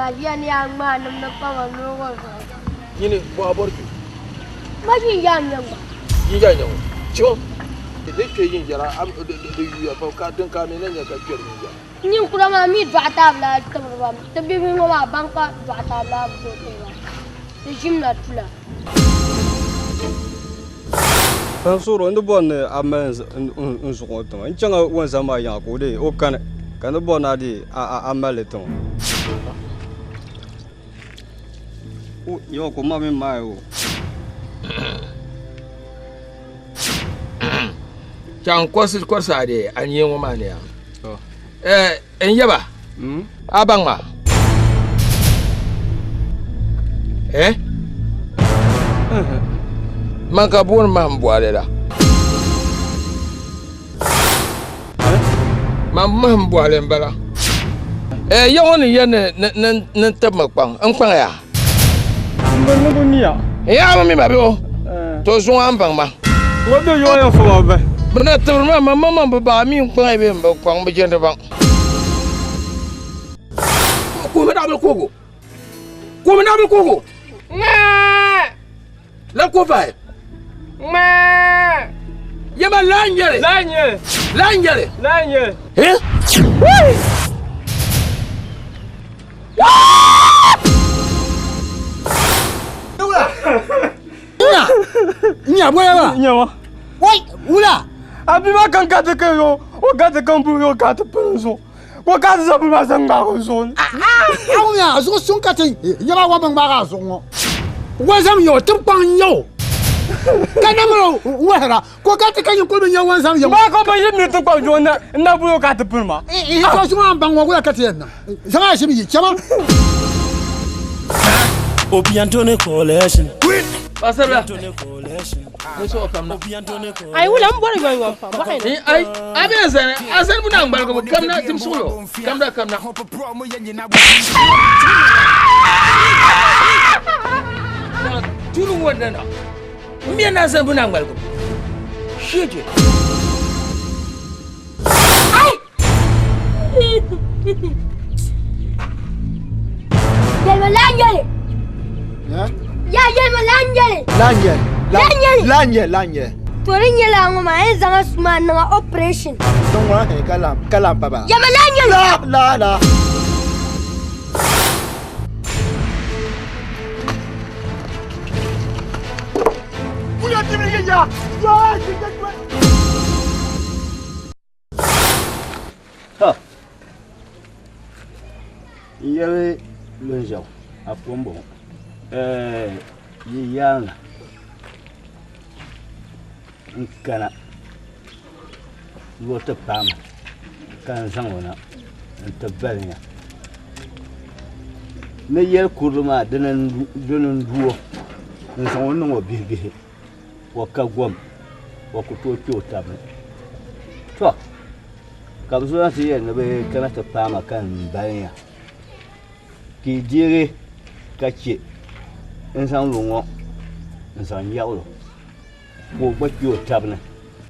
Ba ʒiya ni a ŋmaai nimdi pa ma noo ŋɔ zuɣu. Nyini bɔ a bɔri kpe? Ma ʒinʒiɛɣu n-nyɛ ŋɔ. Ʒinʒiɛɣu n-nyɛ ŋɔ. Chiŋ di kpe ʒinʒiɛɣu a di yuya pam ka din ka a mi na nya ka kpɛri ʒinʒiɛɣu. Ninkura maa mi dɔɣita bi lahi tibiri ba mi. Ti bibihi ŋɔ maa ban ka dɔɣita bi lahi tooi tiri ba. Ti ʒimla tula. N suhiri o ni bɔri ni a mali n zuɣu ŋɔ tiŋa. N chaŋ wunzam maa yiŋa ka o dee o kani ka n ni bɔri ni a dee a mali li tiŋa. O yɛwa ka o ma mini maai o. Chaŋ kɔrisi kɔrisi a dee a nyee ŋɔ maa ni yaa. Eh, n yaba a baŋ ma eh man ka booni mahim bɔhili la man mahim bɔhili n bala eh ya ŋɔ ni yɛn ni ni n tabi ma kpaŋ n kpaŋ ya n bi ni bi miya ya bi mi ma bɛ o to zuŋɔ a ni baŋ ma ŋɔ bɛ yɔɔ yɛn fo ma bahi Bɛ na tibiri ma, man maŋmaŋ bi baŋ, a mi n kpaŋ bee m bi kpaŋ, m bi jɛndi baŋ. Kuhimi naɣibil kuhigu, kuhimi naɣibil kuhigu, ŋmɛɛ! Lan kuhi pahi, ŋmɛɛ! Yɛma laa n-nyɛ li, Laa n-nyɛ li, laa n-nyɛ li, laa n-nyɛ li. Eh? Nya, nya boya ba. Nya ma. Wai, wula. A bi ma kan ka ti kan yo, o ka ti kan bu yo ka ti pili zuɣu. Ko ka ti zaŋ ma zaŋ ŋmaagi n zuɣu ni. A ŋun yaa zuɣu suŋ ka ti nyɛba wa bi ŋmaagi a zuɣu ŋɔ. Wanzam nyɛ o, tib kpaŋ n-nyɛ o. Ka namir o n-wahira, ko ka ti ka nyin kuli bi nya wanzam yɛm. Maa ka bi yi mi ti kpaŋ zuɣu na n-na bu yo ka ti pili ma. Tɔ zuŋɔ a ni baŋ ŋɔ wula ka ti yɛn niŋ? Zaŋ a ʒim yi chama. Obiantone coalition. Pasabila. Ai wula n bɔri yɔn yɔn pam bɔɣi ni. Ai a bɛ zani a zani bu na ŋmaligi kamna tim suɣulo kamna kamna. Turu ŋɔ nana n bɛ na zani bu na ŋmaligi shege. Ai Yɛlima laa nyɛli. Ya yɛlima laa nyɛli. Laa nyɛli. Laa nyɛli. Laa nyɛli laa nyɛli. To di nyɛla ŋɔ maa yɛn zaŋ suma niŋ operation. Niŋ ŋɔ hɛ ka lan ka lan pa ba. Yɛlima laa nyɛli. Laa laa laa. Kuya tibili ya. Ya ya. Ha! N yɛli lunʒiɛɣu a ko m-bɔŋɔ yi yaaŋa n-kana ni o ti paai ma ka n zaŋ o na nti bali ya. Ni yɛli kurili maa dini n-du o n-zaŋ o niŋ o bihibihi. o ka gom o ku tooi kpe o taba ni. Tɔ! Ka bɛ zo na ti yɛli ni bɛ kana ti paai ma ka n bali ya ka yi deegi ka chɛ n-zaŋ lu ŋɔ n-zaŋ nyaɣil o ka o gba kpe o taba ni. N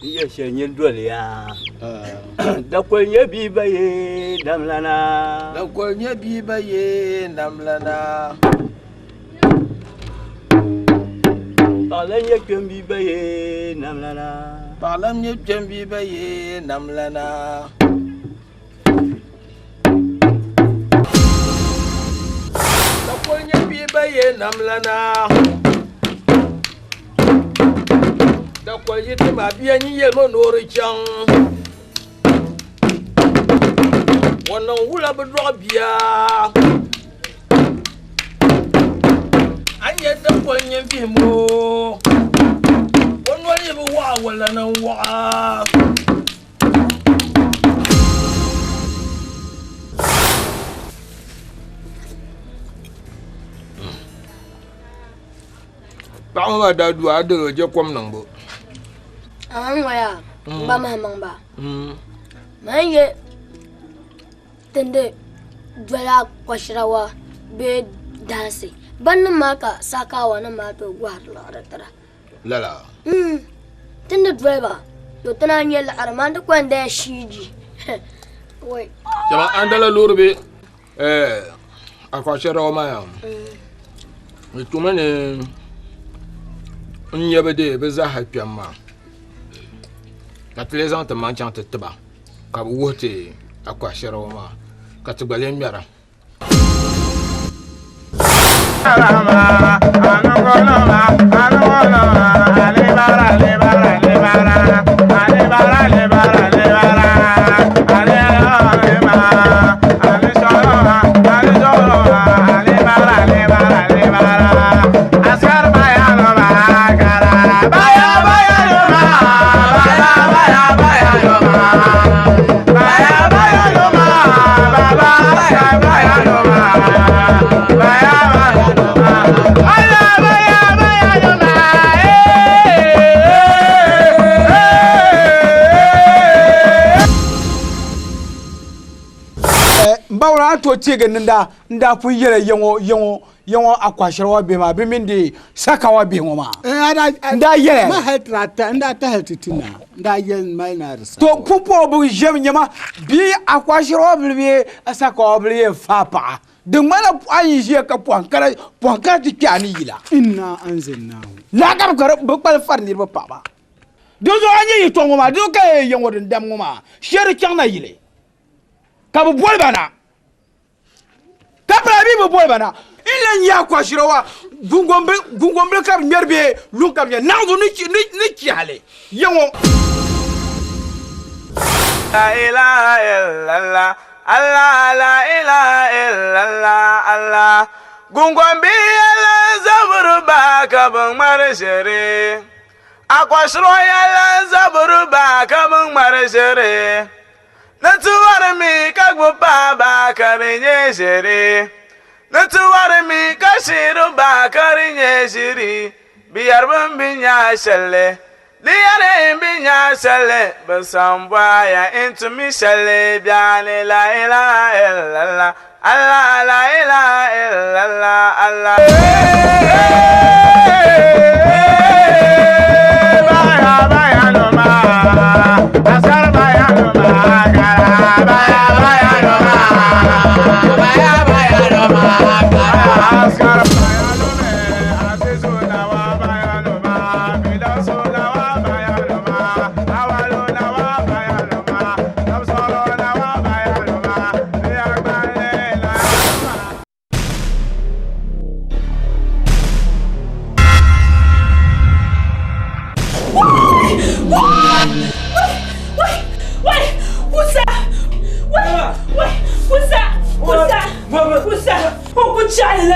yɛli shɛli nyin doli ya. Dakoli nyɛ bia ba ye namlana. Dakoli nyɛ bia ba ye namlana. Paɣalan nyɛ kpɛmbi ba ye namlana. Paɣalan nyɛ kpɛmbi ba ye namlana. Dakoli nyɛ bia ba ye namlana. Dakoli yi ti ma bia nyin yɛlimi ni o di chaŋ. O niŋ wula bi dɔɣi bia. A ni nyɛ dakoli nyin vihim o, o noli yi bi waɣa wala ni n-waɣa. Paɣa ŋɔ maa daa du a dali o je kom niŋbu. Amaa ŋɔ yaa m ba mahimaŋ ba. Man ye tindi dola kɔshirawa bee dansi bannim maa ka saakawa nim maa tooi gɔhiri liɣiri tira. Lala? Tindi doli ba to ti naan nyɛ liɣiri man di kɔŋ daya shiiji. Chama an dala loori bee? Akwashirawa maa yaa di tumi ni n nyɛ bi dee bi zaaha kpɛm maa ka ti lee zaŋ ti maŋ chaŋ ti tiba ka bi wuhi ti akwashirawa maa ka ti gba lee ŋmɛra. N ba wula a ni tooi teegi ni n daa pun yɛla yaŋɔ yaŋɔ yaŋɔ akwashirawa bihi maa bɛ mini di sakawa bihi ŋɔ maa n daa yɛla Ma hali ti daa ta n daa tahali ti ti naa n daa yɛli mali naa di to pumpɔŋɔ bi ʒɛmi nyɛma bia akwashirawa bili bee sakawa bili yɛn faai paɣa di ŋmanila a yi ʒiya ka pɔhim kana pɔhim kana ti kpɛ a ni yila Inna anzalnahu laa ka bi ka bi kpalim fari niriba paɣaba dinzuɣu a nyɛ yɛtɔɣa ŋɔ maa dinzuɣu ka yɛn yɛ ŋɔ din dam ŋɔ maa shee di chaŋ na yili ka bi boli ba na ka pala mi bi boli ba na n lan nyɛ akwashirawa gungɔmbili ka bi ŋmɛri bee luŋ ka bi ŋmɛri naɣizu ni chihali ya ŋɔ. La ilaha illallah, Allah la ilaha illallah, Allah. Gungɔmbihi yɛla zabiri ba ka bi ŋmari ʒiri. Akwashirawa yɛla zabiri ba ka bi ŋmari ʒiri. Ni ti wari mi ka gbubi paɣaba ka di nyɛ ʒiri. Ni ti wari mi ka shiri ba ka di nyɛ ʒiri. Bɛ yɛri bɛ ni bi nya shɛli. Di yɛri n bi nya shɛli bɛ sambɔya n tumi shɛli biɛni la ilaha illallah Allah la ilaha illallah Allah.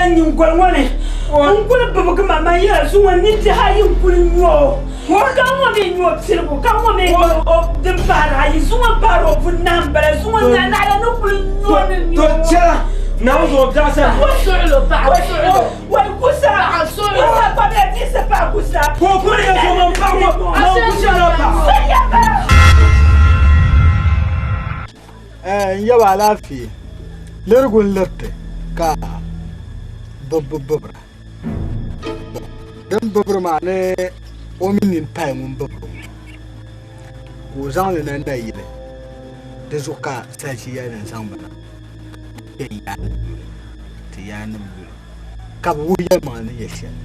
Nyingoli ŋɔ ni n kuli bibigi ma man yɛla zuŋɔ ni bihi ayi n kuli nyɛ o ka ŋɔ mi nyɛ o piligu ka ŋɔ mi nyɛ o din pahiri ayi zuŋɔ pahiri o bunahi n bala zuŋɔ naɣila ni kuli nyɛ o ni nyɛ o. To chɛla Naawuni zuɣu biɛɣu sani. Wa suɣilo paɣa suɣilo. Wai kusa. Paɣa suɣilo. Kusa kpabila diɣisi paɣa kusa. Ka o kuli yɛ zuɣu man paɣa ŋɔ man kusa la paɣa. Soya paɣa. N yaba alaafee lirigu n-liriti ka bibbu bibira. Din bibiri maa ni o mi nini pahi ŋun bibiri o ka o zaŋ li na nayili. Di zuɣu ka salichi yɛli ni n zaŋ ba na kpe n yaannim yuli, ti yaannim yuli, ka bɛ wuhi yɛlimaŋli ni nyɛ shɛli.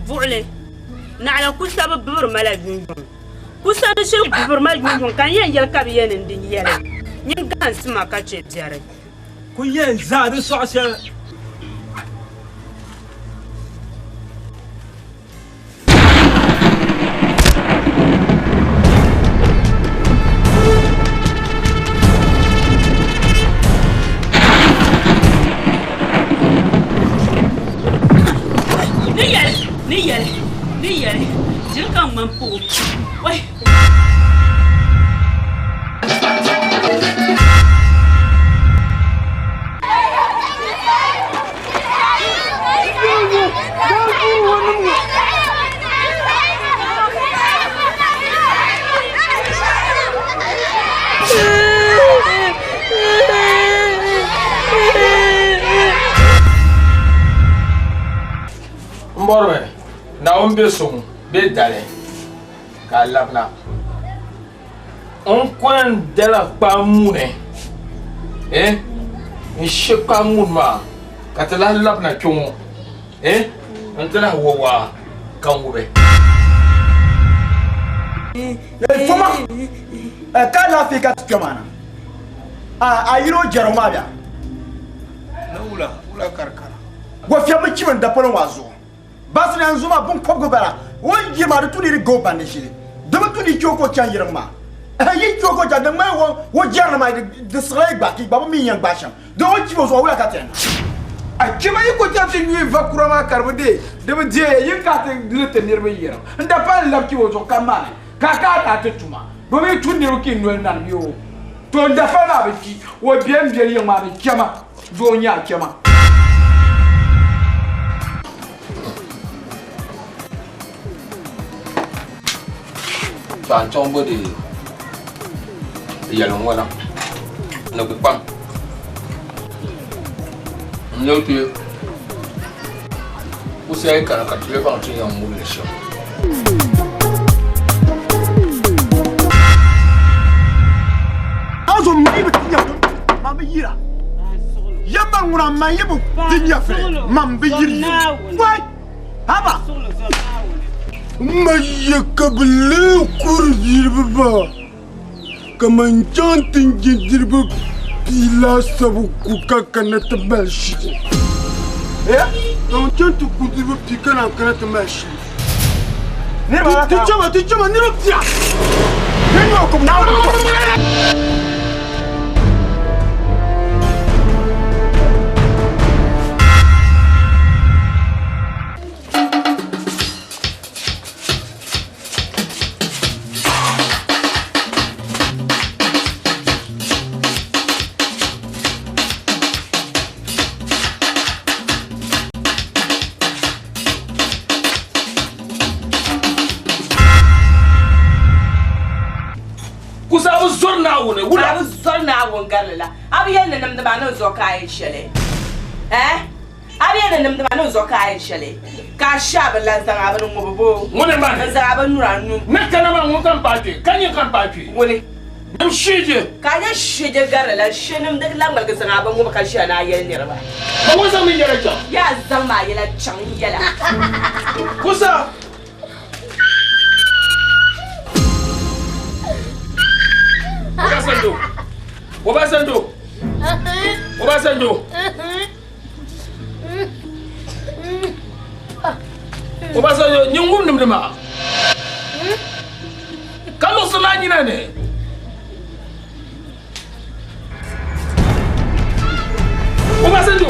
Buɣili, naɣila kusa bi bibiri ma la yunyuŋ. Kusa di shiri bibiri ma yunyuŋ ka n yɛn yɛli ka bɛ yɛn ni n di yɛli. Nyin gahinsi ma ka chɛ biɛri. Ku yɛn zaa di sɔɣi shɛli. Ni yɛli, ni yɛli, ni yɛli, jiri ka ŋmani pooi. Wai! N bɔrimi Naawuni be suŋ bee dali ka a labina. N kɔŋ dala kpaa muuni eh? N she kpahi ŋuni maa ka ti lahi labina kpe ŋɔ eh n ti lahi wa waa ka n ŋubi. Foma ka alaafee ka ti kpɛ maa na a yino jɛrigu maa bɛ Na wula wula ka di kana. Gɔfiɛm bi chibi n dapolo ŋɔ a zuɣu. Basi na n-zo maa biŋkɔbigu bala, o ni yiri maa di tu ni di ga o bandi ʒili. Di bi tu ni yi chɛ o ka o chaŋ yiriŋ maa. Ɛhɛ, yi chɛ o ka o chaŋ, di ŋmani o jɛrili maa di siɣila yi gbaai ka yi gba bi mi yi yɛn gbaai shɛm. Di o chibi o zuɣu wula ka ti yɛn niŋ? A chɛ ma yi ku chaŋ ti nyuui va kura maa ka di bi deei, di bi deei ya, yin ka a ti li ti niriba yiriŋ. N da pali n-lab chibi o zuɣu ka maani ka a ka a daa ti tuma, domin yi tu niriba ka yi noli nani bɛ o. To n dapali maa bi kpi, o be m biɛli yiŋ maa ni chɛ ma. Doo n-nyɛ a chɛma. To a ni chaŋ bo di yɛli ŋɔ na ni kpam n-leei ti kusa yi kana ka ti lee baŋ ti ni yɛn ŋubi li shɛm. A zo mi bi ti nya ma bi yira. Yɛmma ŋuna man yi bi ti nya fili man bi yiri yi. Wai! Haba! Ma ya ka bi lee kuri niriba maa ka man chaŋ ti je niriba pia laasabu ku ka kana ti mali shili. Ka man chaŋ ti ku niriba pia ka naan kana ti mali shili. Ti chama, ti chama niriba pia! Kusa bi zɔri Naawuni wula. A bi zɔri Naawuni garili la, a bi yɛli ni nimdi maa ni n zuɣu ka a yɛn shɛli? Eh? A bi yɛli ni nimdi maa ni n zuɣu ka a yɛn shɛli? Ka a shɛ a bi lan zaŋ a bini ŋubi boo? Ŋuni m-bani? N zaŋ a bini nura n num. Ni kana maa ŋun ka m-paai kpe, ka nyini ka m-paai kpe. Ŋuni? Nim shiiji. Ka a nyɛ shiiji garili la, she nimdi la ŋmaligi zaŋ a bini ŋubi ka ʒiya ni a yɛli niriba. Ma ŋun zaŋ mi yɛla chaŋ. Yaa zaŋ ma a yɛla chaŋ n yɛla. Kusa! Obasanjo! Obasanjo! Obasanjo! Obasanjo nyin ŋub nimdi maa ka luɣisi maa nyina ni. Obasanjo!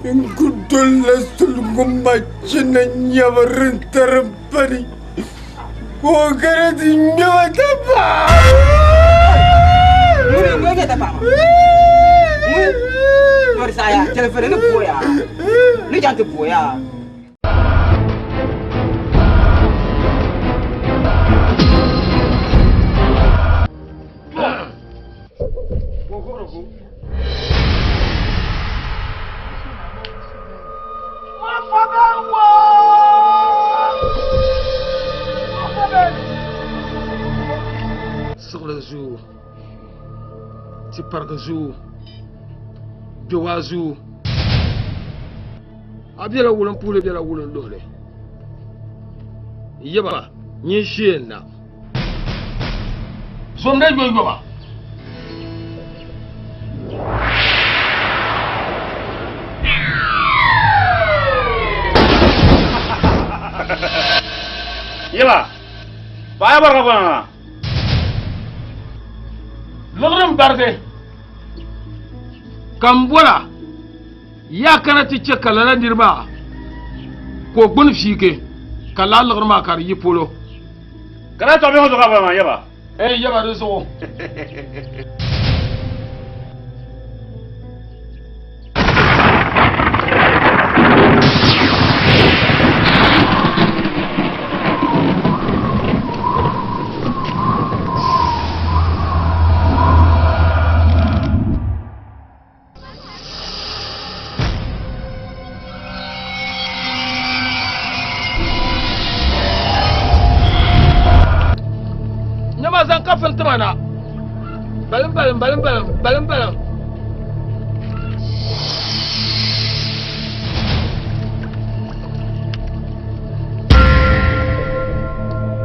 N ku dolila suligu machina nyɛbu din tari bani ka o kana ti ŋme ma dapaɣa. Siɣili zuɣu tiparigi zuɣu gbewaa zuɣu a bela wulimpuhili bela wulinluhili yaba nyin shee n-na. Zom dee yoyoma. Yaba, paɣa ya barika kɔna maa. Liɣiri m-barigi. Ka m bɔra ya kana ti chɛ ka lala nir maa ka o gbuni fiigi, ka lala liɣiri maa ka di yi polo. Ka daa tɔɣi bɛ ŋɔ zuɣu ka bɔra maa yaba? Ɛɛn yaba di zuɣu. Nyama zaŋ kafin tima na. Balim balim balim balim balim balim.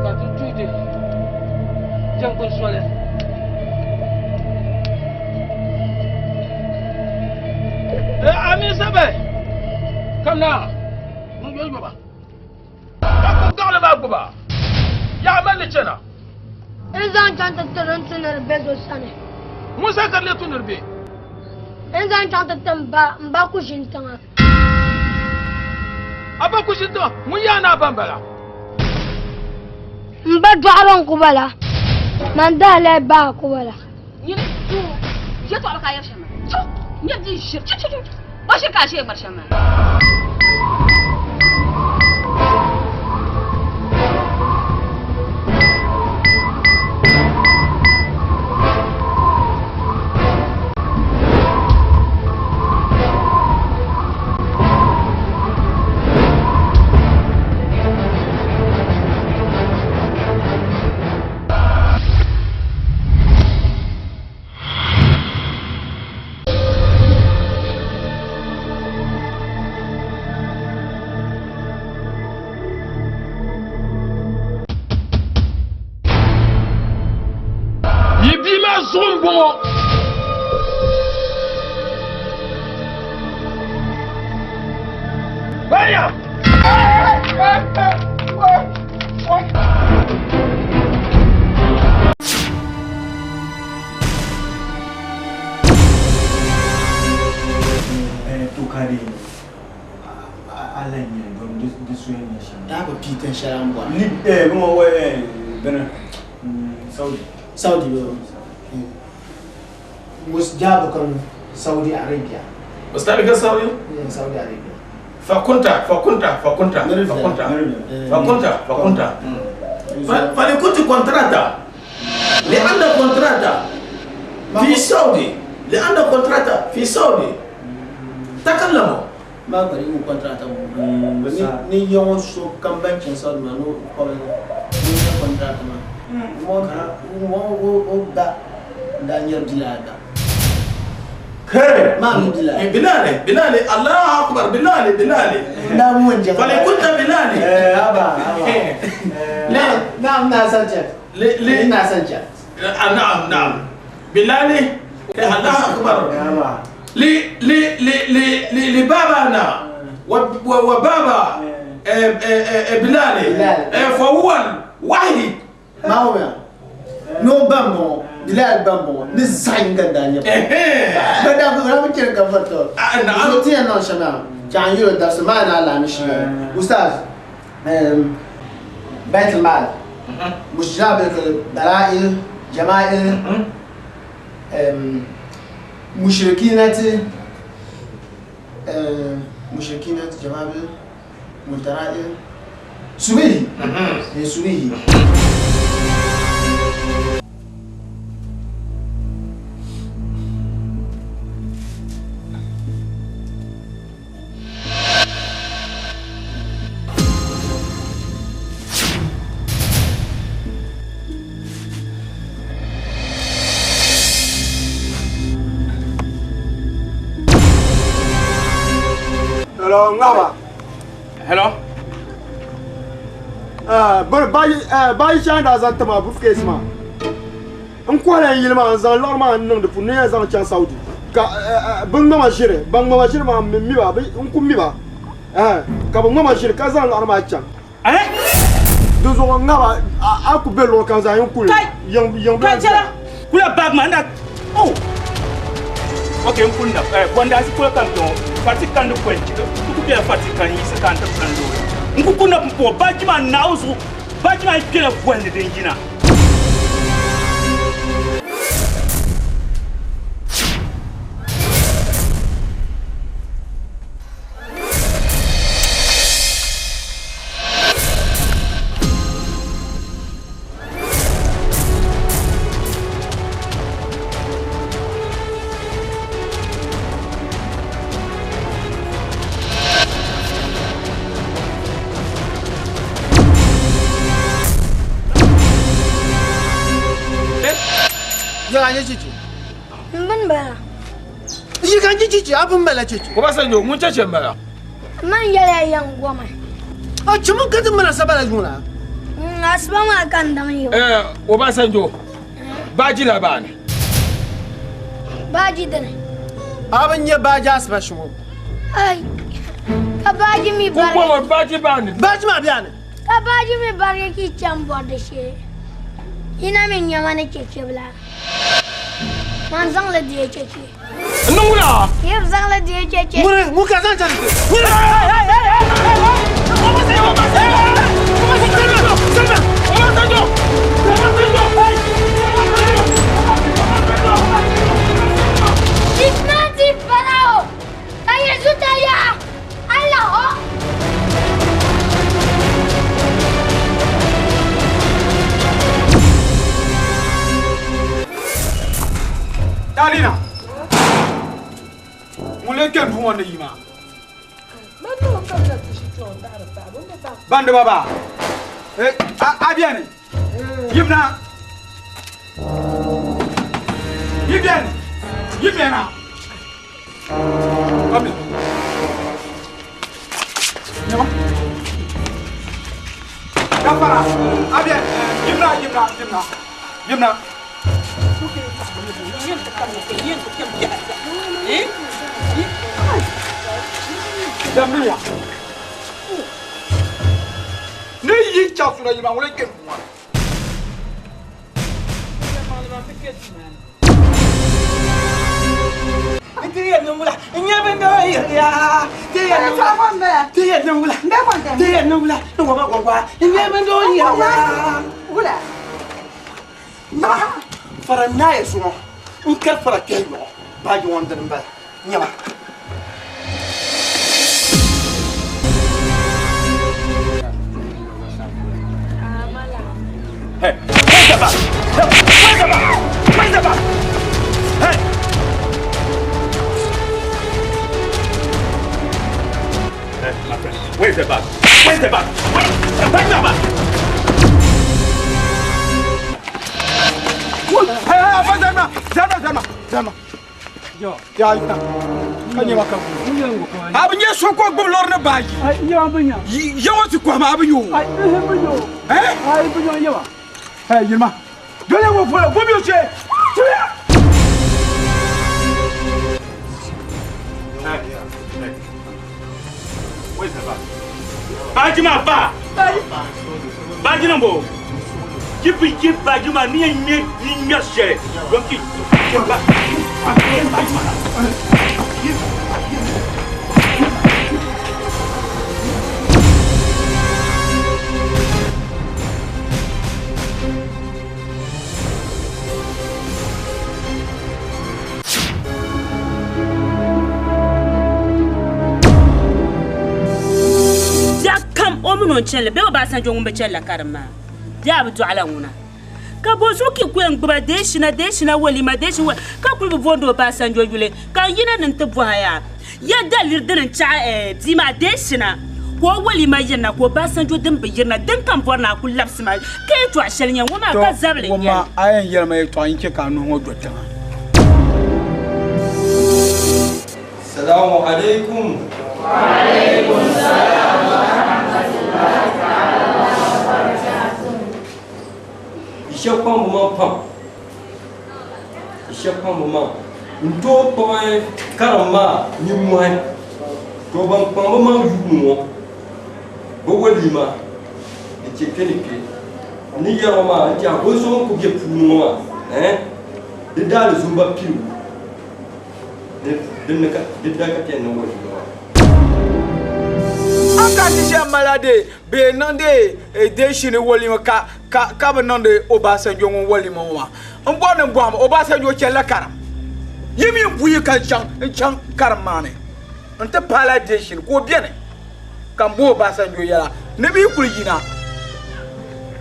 Ka ti tuuti jɛngbuni soli. Amin sɛbɛ kam na n yoli yoba ka ku gaɣali maa gbuba yaa mali li chana. N zaŋ chaŋ ti tiri n tu ni di be so sani. Ŋun sa ka di lee tu ni di be? N zaŋ chaŋ ti ti m ba, m ba ku ʒini tiŋa. A ba ku ʒini tiŋa? Ŋun yaa ni a ba m-bala? M ba dɔɣiri n-ku bala, man daa lahi ba ku bala. Nyini doo yɛtɔɣili ka a yɛri shɛm maa. Chu! Nyɛ bia ʒiri chu chu chu o ʒiri ka a ʒiya ŋmari shɛm maa. Yi bia maa zuɣu m-bɔŋɔ. Baya! To ka di a lahi nyɛ dom di soya nyɛ shɛm. Daa bi pii tin shɛli a ni bɔri. Lib eh bɛ ŋɔ eh bini Saudi. Saudi bɛ Musjabu kan Saudi Arabia. Ustadi ka Saudi? Yeah, Saudi Arabia. Fakunta, fakunta, fakunta, fakunta, fakunta, fakunta. Falikuti kontrata. لأن kontrata في Saudi لأن kontrata في Saudi تكلموا Ma bari u kontrata ŋɔ ni yɛŋɔ so kam ban chani Saudi maa ni o kɔbi ni nyɛ kontrata maa ŋɔ o ba n-daa nyɛri Bilal ba. Hey, Bilal, Bilal, Allah akbar, Bilal, Bilal. فلكنت بلال. نعم نعم سجل. نعم سجل. نعم نعم. بلال الله أكبر. ل ل ل ل ل لبابانا وبابا بلال فهو الوحيد. ما هو No ban bɔŋɔ Bilal ban bɔŋɔ ni zaɣ yinga n-daa nyɛ ba. Bɛ daa bi daa bi chani ka vari tɔ. So ti yɛn niŋ shɛm maa, chaŋ yɛl o dabisi maa ni alaamishi maa. Ustaz, Bait al-Mal, Musjab al-Dala'il, Jama'il, Mushrikinati, Mushrikinati, Jama'il, Mutara'il, Subihi, Subihi. Hello, ŋaba. Hello. Bari bayi shɛŋa daa zaŋ ti ma briefcase maa. N kɔhila n yili maa n zaŋ liɣiri maa n niŋ di puuni ni yɛn zaŋ chaŋ Saudi ka bɛ ŋma ma ʒiri ban ŋma ma ʒiri maa m mi ba n ku mi ba ka bɛ ŋma ma ʒiri ka zaŋ liɣiri maa chaŋ. Di zuɣu ŋaba a ku be luɣili kam zaa yin kuli yiŋ Kai chɛla. Kula bag maa na oh. Ok, n pun na, bɔndaasi polo ka n kpe ŋɔ, fariti kandi koli ti ku bela fariti ka n yiɣisi ka n ti pini loori. N ku kunna pumpɔŋɔ, baaji maa naɣu zuɣu, baaji maa yi kpela voli ni din yina. Yɛla nyɛ chichi. N bini bala. Yi ka n chichi a bini bala chichi. Obasanjo ŋun cheche n bala. Man yɛla yan goma. A chimi ka ti mana sabala yuŋ la. Asiba maa ka n daŋ yi. Obasanjo baaji la baani. Baaji dini. A bi nyɛ baaji asiba shiŋɔ. Ai ka baaji mi bari. Kumbɔŋɔ baaji baani. Baaji maa bɛni. Ka baaji mi bari ki chaŋ bɔrdi shee. Yina mi nyɛma ni chechebila. Man zaŋli deei cheche. N niŋ wula? Yi bi zaŋli deei cheche. Ŋuni ŋun ka zaŋ chani ŋuni. Dismati Farao! Ka yanzu ta ya Allah ho! Dalina. Ŋun lee kpɛ duu ŋɔ ni yi maa. Ban di ba baa. A bɛni. Yimna. Yi bɛni. Yi bɛna. Ami. Nyama. Gafara. A bɛni. Yimna yimna yimna. Yimna. Damiya. Ne yi chasura yima ŋun lee kpɛ duu ŋɔ ni. Fara naayɛ zuŋɔ n kari fara kpɛhi yɔɣɔ baaji ŋɔ n dini n bala nyɛma. Hey, where's the bag? Hey, where's the bag? Where's the bag? Hey! Hey, my friend, where's the bag? Where's the bag? Where's the bag? Hey, hey, Zerma, Zerma, Zerma, Zerma. Ya yina. Ka nyɛma ka A bi nyɛ so ka o gbubi lɔri ni baaji. Yaŋɔ ti kɔhima a bi nyɛ o. Eh? Hey, yirima. Dole ŋɔ fɔlɔ, gbubi o shee. Tuya. Hey, hey. Where's the bag? Baaji maa ba. Baaji na bɔ. Jibi ji baaji maa ni ye ŋmɛ ni ŋmɛ shɛli. Donc ba. Baaji maa. Biɛɣu kam o mini o ni chani la bee Obasanjo ŋun bi chani la karim maa bee a bi dɔɣila ŋuna ka bɔzuɣu ki ku yɛn gbuba deeshina deeshina walima deeshina wa ka kuli bi booni Obasanjo yuli ka n yina ni n ti bɔha yaa ya daliri dini n chaɣi bia maa deeshina ka o walima yirina ka Obasanjo din bi yirina din kam bɔri ni a ku labisi ma ka yɛltɔɣa shɛli nyɛ ŋɔ maa ka zabili n nyɛli. A yɛn yɛlima yɛltɔɣa n chɛ ka a nuhi ŋɔ do tiŋa. Salamu alaikum. Wa alaikum salam wa rahmatullahi ta'ala wa barakatuh. Shɛba kpaŋ bɛ maŋ pam. Shɛba kpaŋ bɛ maŋ. N tooi kpuɣi karim maa nimmɔhi. To ban kpaŋ bɛ maŋ yuuni ŋɔ bɛ walima di chɛ kpe ni kpe. N ni yɛri ŋɔ maa n tɛha bɔn so ŋun ku be puuni ŋɔ maa di daali zumba piligu. Din ka di da ka ti yɛn niŋ walima maa. A ka ti shɛm mala de bɛ niŋdi deeshini walima ka ka ka bi niŋdi Obasanjo ŋun walima ŋɔ maa. N bɔri ni n bɔhim Obasanjo chɛlila karim. Yi mi n buyi ka n chaŋ n chaŋ karim maa ni n ti paala deeshini ka o beni ka n bo Obasanjo yɛla ni bɛ yi kuli yina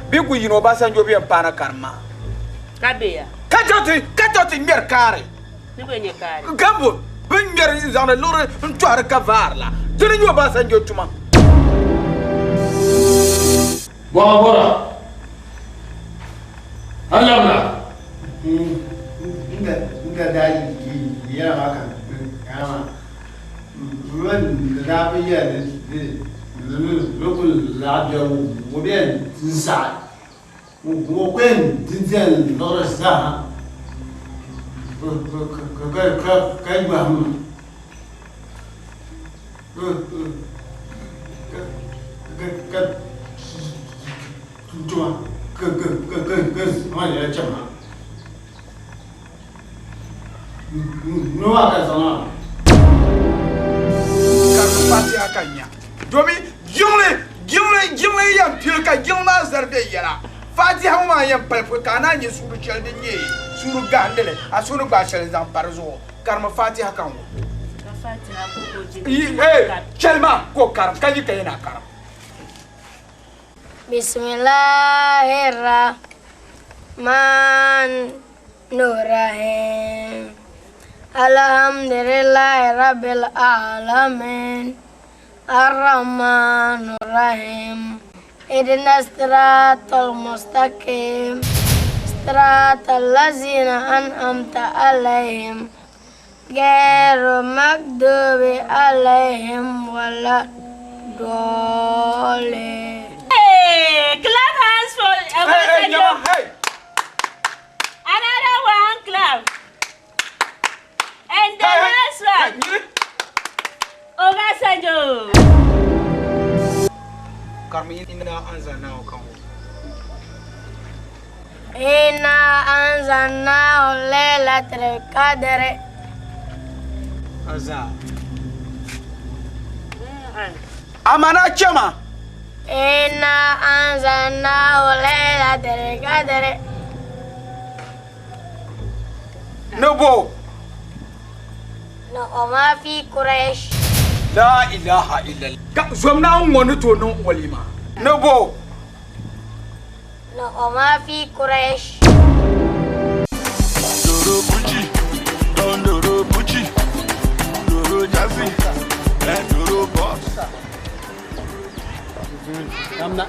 bɛ yi kuli yina Obasanjo bɛ yɛn paana karim maa. Ka be ya? Ka chaŋ ti ka chaŋ ti ŋmɛri kaari. Ni bɛ nyɛ kaari. Gambu bɛ ni ŋmɛri n-zaŋdi liɣiri n-tɔhiri ka vaari la, dini n-nyɛ Obasanjo tuma. Bɔra bɔra, a labina. N da daa yɛla maa ka maa daa bi yɛli ni bɛ ku laɣim bɛ o bɛ n saɣi o ku yɛn di diɛm liɣiri zaa ka yɔhim ka tuma ka zaŋ yɛla chɛ ma noo maa ka zaŋ maa. Ka di fatiha ka nya domin jiŋli jiŋli jiŋli yɛn pili ka jiŋli maa zari bɛ yɛla fatiha ŋɔ maa yɛn pali pɔi ka a naan nyɛ suuri shɛli din nyɛ suuri gahindili a suhu ni gbaai shɛli n-zaŋ pa di zuɣu karimi fatiha ka n wum. Chɛli ma ka o karim ka yi ka yɛn a karim. Bismillahirrahmanirrahim. Alhamdulillahi rabbil alamin. Arrahmanirrahim. Ihdina siratal mustaqim. Siratal lazina an'amta alaihim. Ghayril maghdubi alaihim wala dallin. Hey, clap hands for Hey, hey, Nyama, hey. Another one, clap. And the last one. Obasanjo. Karimi inna anzalnahu kan wo. Inna anzalnahu laylatul qadri. Azaa. Amana chema. Inna anzalnahu laylatul qadri. Ne bo. Na oma fi Quraysh. La ilaha illallah. Ka zom na ŋɔ ni tooi niŋ walima. Ne bo. Na oma fi Quraysh. Doro Gucci, Don Doro Gucci, Doro Jazzy, eh, Doro Boss. Namna.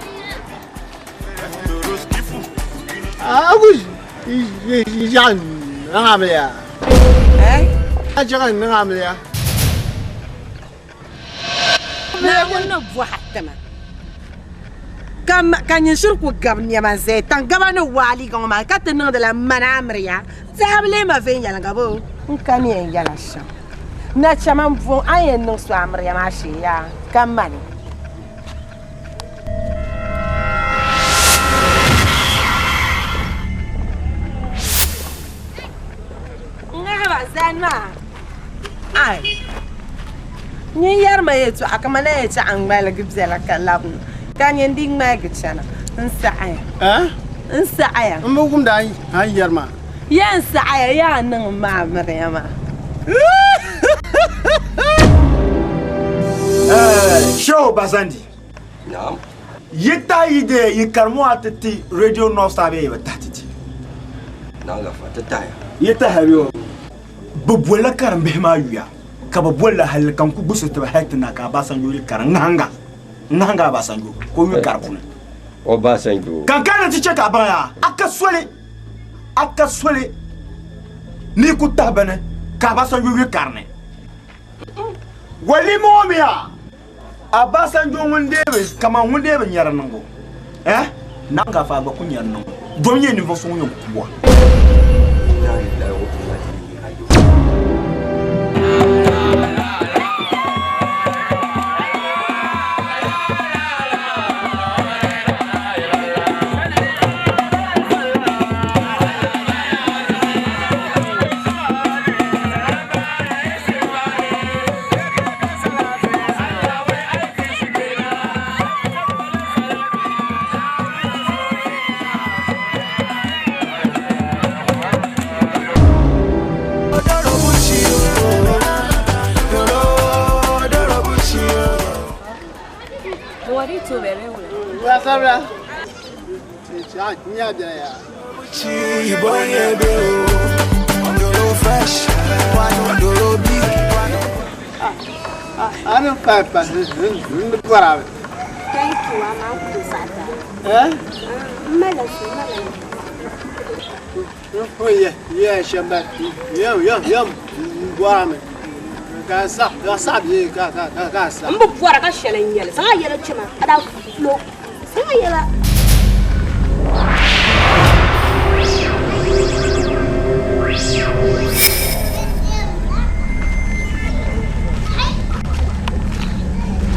Doro Skifu. Agu yan ngamliya. Eh? Ajaga ngamliya. Naawuni ni bɔhi ti ma ka nyin shiri ku gabi nɛma n-zaya taŋgaba ni waa liiga ŋɔ maa ka ti niŋdila mana amiliya zahim lee ma viɛnyɛliŋga boo n ka ni yɛn yɛla shɛm nachama m-bɔŋɔ a ni yɛn niŋ so amiliya maa shee yaa ka mani. Ŋahiba zani maa ai nyin yɛri ma yɛltɔɣa ka ma na yɛltɔɣa ŋmaligi biɛla ka labina ka nyin di ŋmaligi chana n saɣaya n saɣaya n bi wumdi a ni yɛri maa ya n saɣaya yaa niŋ ma amiliya maa. Shehu Bazandi. Naam. Yi tahi yi dee yi karim ŋɔ a ti ti Radio North Star bee yi bi tahi ti ti? Naam Gafa, ti tahiya. Yi tahiya bee? Bɛ bolila karimbihi maa yuya ka bɛ bolila halli ka n ku gbusi ti ba hali ti na ka Abasanjo yuli karim ŋahinga ŋahinga Abasanjo ka o yuli kari puuni. Obasanjo. Ka n kana ti chɛ ka a baŋ yaa a ka soli a ka soli ni yi ku tahi bini ka Abasanjo yuli kari ni. Walima ŋɔ mi yaa Abasanjo ŋun deei bi kaman ŋun deei bi nyari niŋbu eh Naŋgafaa gba ku nyari niŋbu dom nyɛ ninvuɣ so ŋun yɛn ku a. ti o bɛ bɛ wula. Wula sabila. Nya bɛla ya. Ani pa pa n bɔra mi. Thank you, ama n ku saata. Eh? N mala su, n mala. N ye ye shɛba ye ye ye n bɔra mi. Ka sa ka sa bi ka ka ka ka sa. N bi bɔra ka shɛli n nyɛli. Zaŋ a yɛla chɛma ka daa fulo. Zaŋ a yɛla.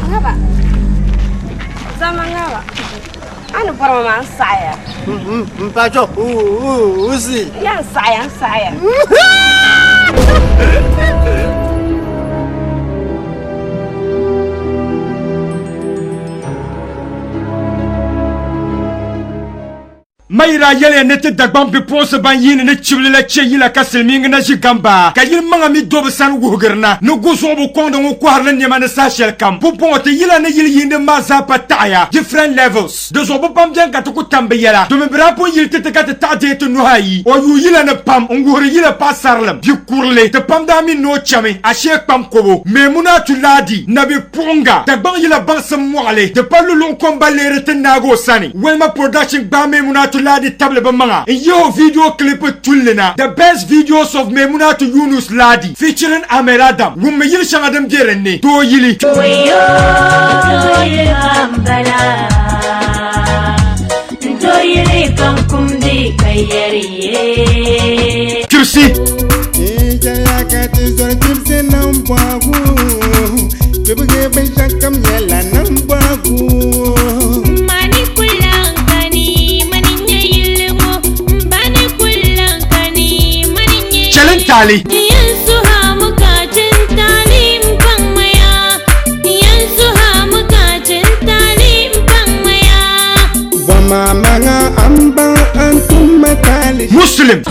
Ŋaba. Zama ŋaba. A ni bɔri ma maa n saɣaya. N pa chɔ u si. Ya n saɣaya n saɣaya. Mayira yɛliya ni ti Dagbaŋ bipuɣinsi ban yiini ni chibili la che yila ka silimiingi na ʒi gamba ka yili maŋa mi do bɛ sani wuhigiri na ni gu zuɣu bi kɔŋdi ŋun kɔhiri li nɛma ni saha shɛli kam. Pumpɔŋɔ ti yila ni yili yiindi maa zaa pa taɣiya, different levels. Di zuɣu bɛ pam beni ka ti ku tam bɛ yɛla domi bɛ daa pun yili ti ti ka ti taɣi deei ti nuhi ayi. O yuui yila ni pam n-wuhiri yila paɣisarilim, bi kurili, ti pam daa mi ni o chami ashee kpam kobo. Maimunatu Ladi, Nabi Puɣinga, Dagbaŋ yila baŋsim mɔɣili, di pa luluɣu kom ba leeri ti naagi o sani. Welma Production gbaai Maimunatu Ladi tabili bɛ maŋa n-yihi o video clip tulli na, The Best Videos of Maimunatu Yunus Ladi featuring Ahmed Adam, wummi yili shɛŋa din be din ni, doo yili. Chirisi. Chɛlin taali. Muslim.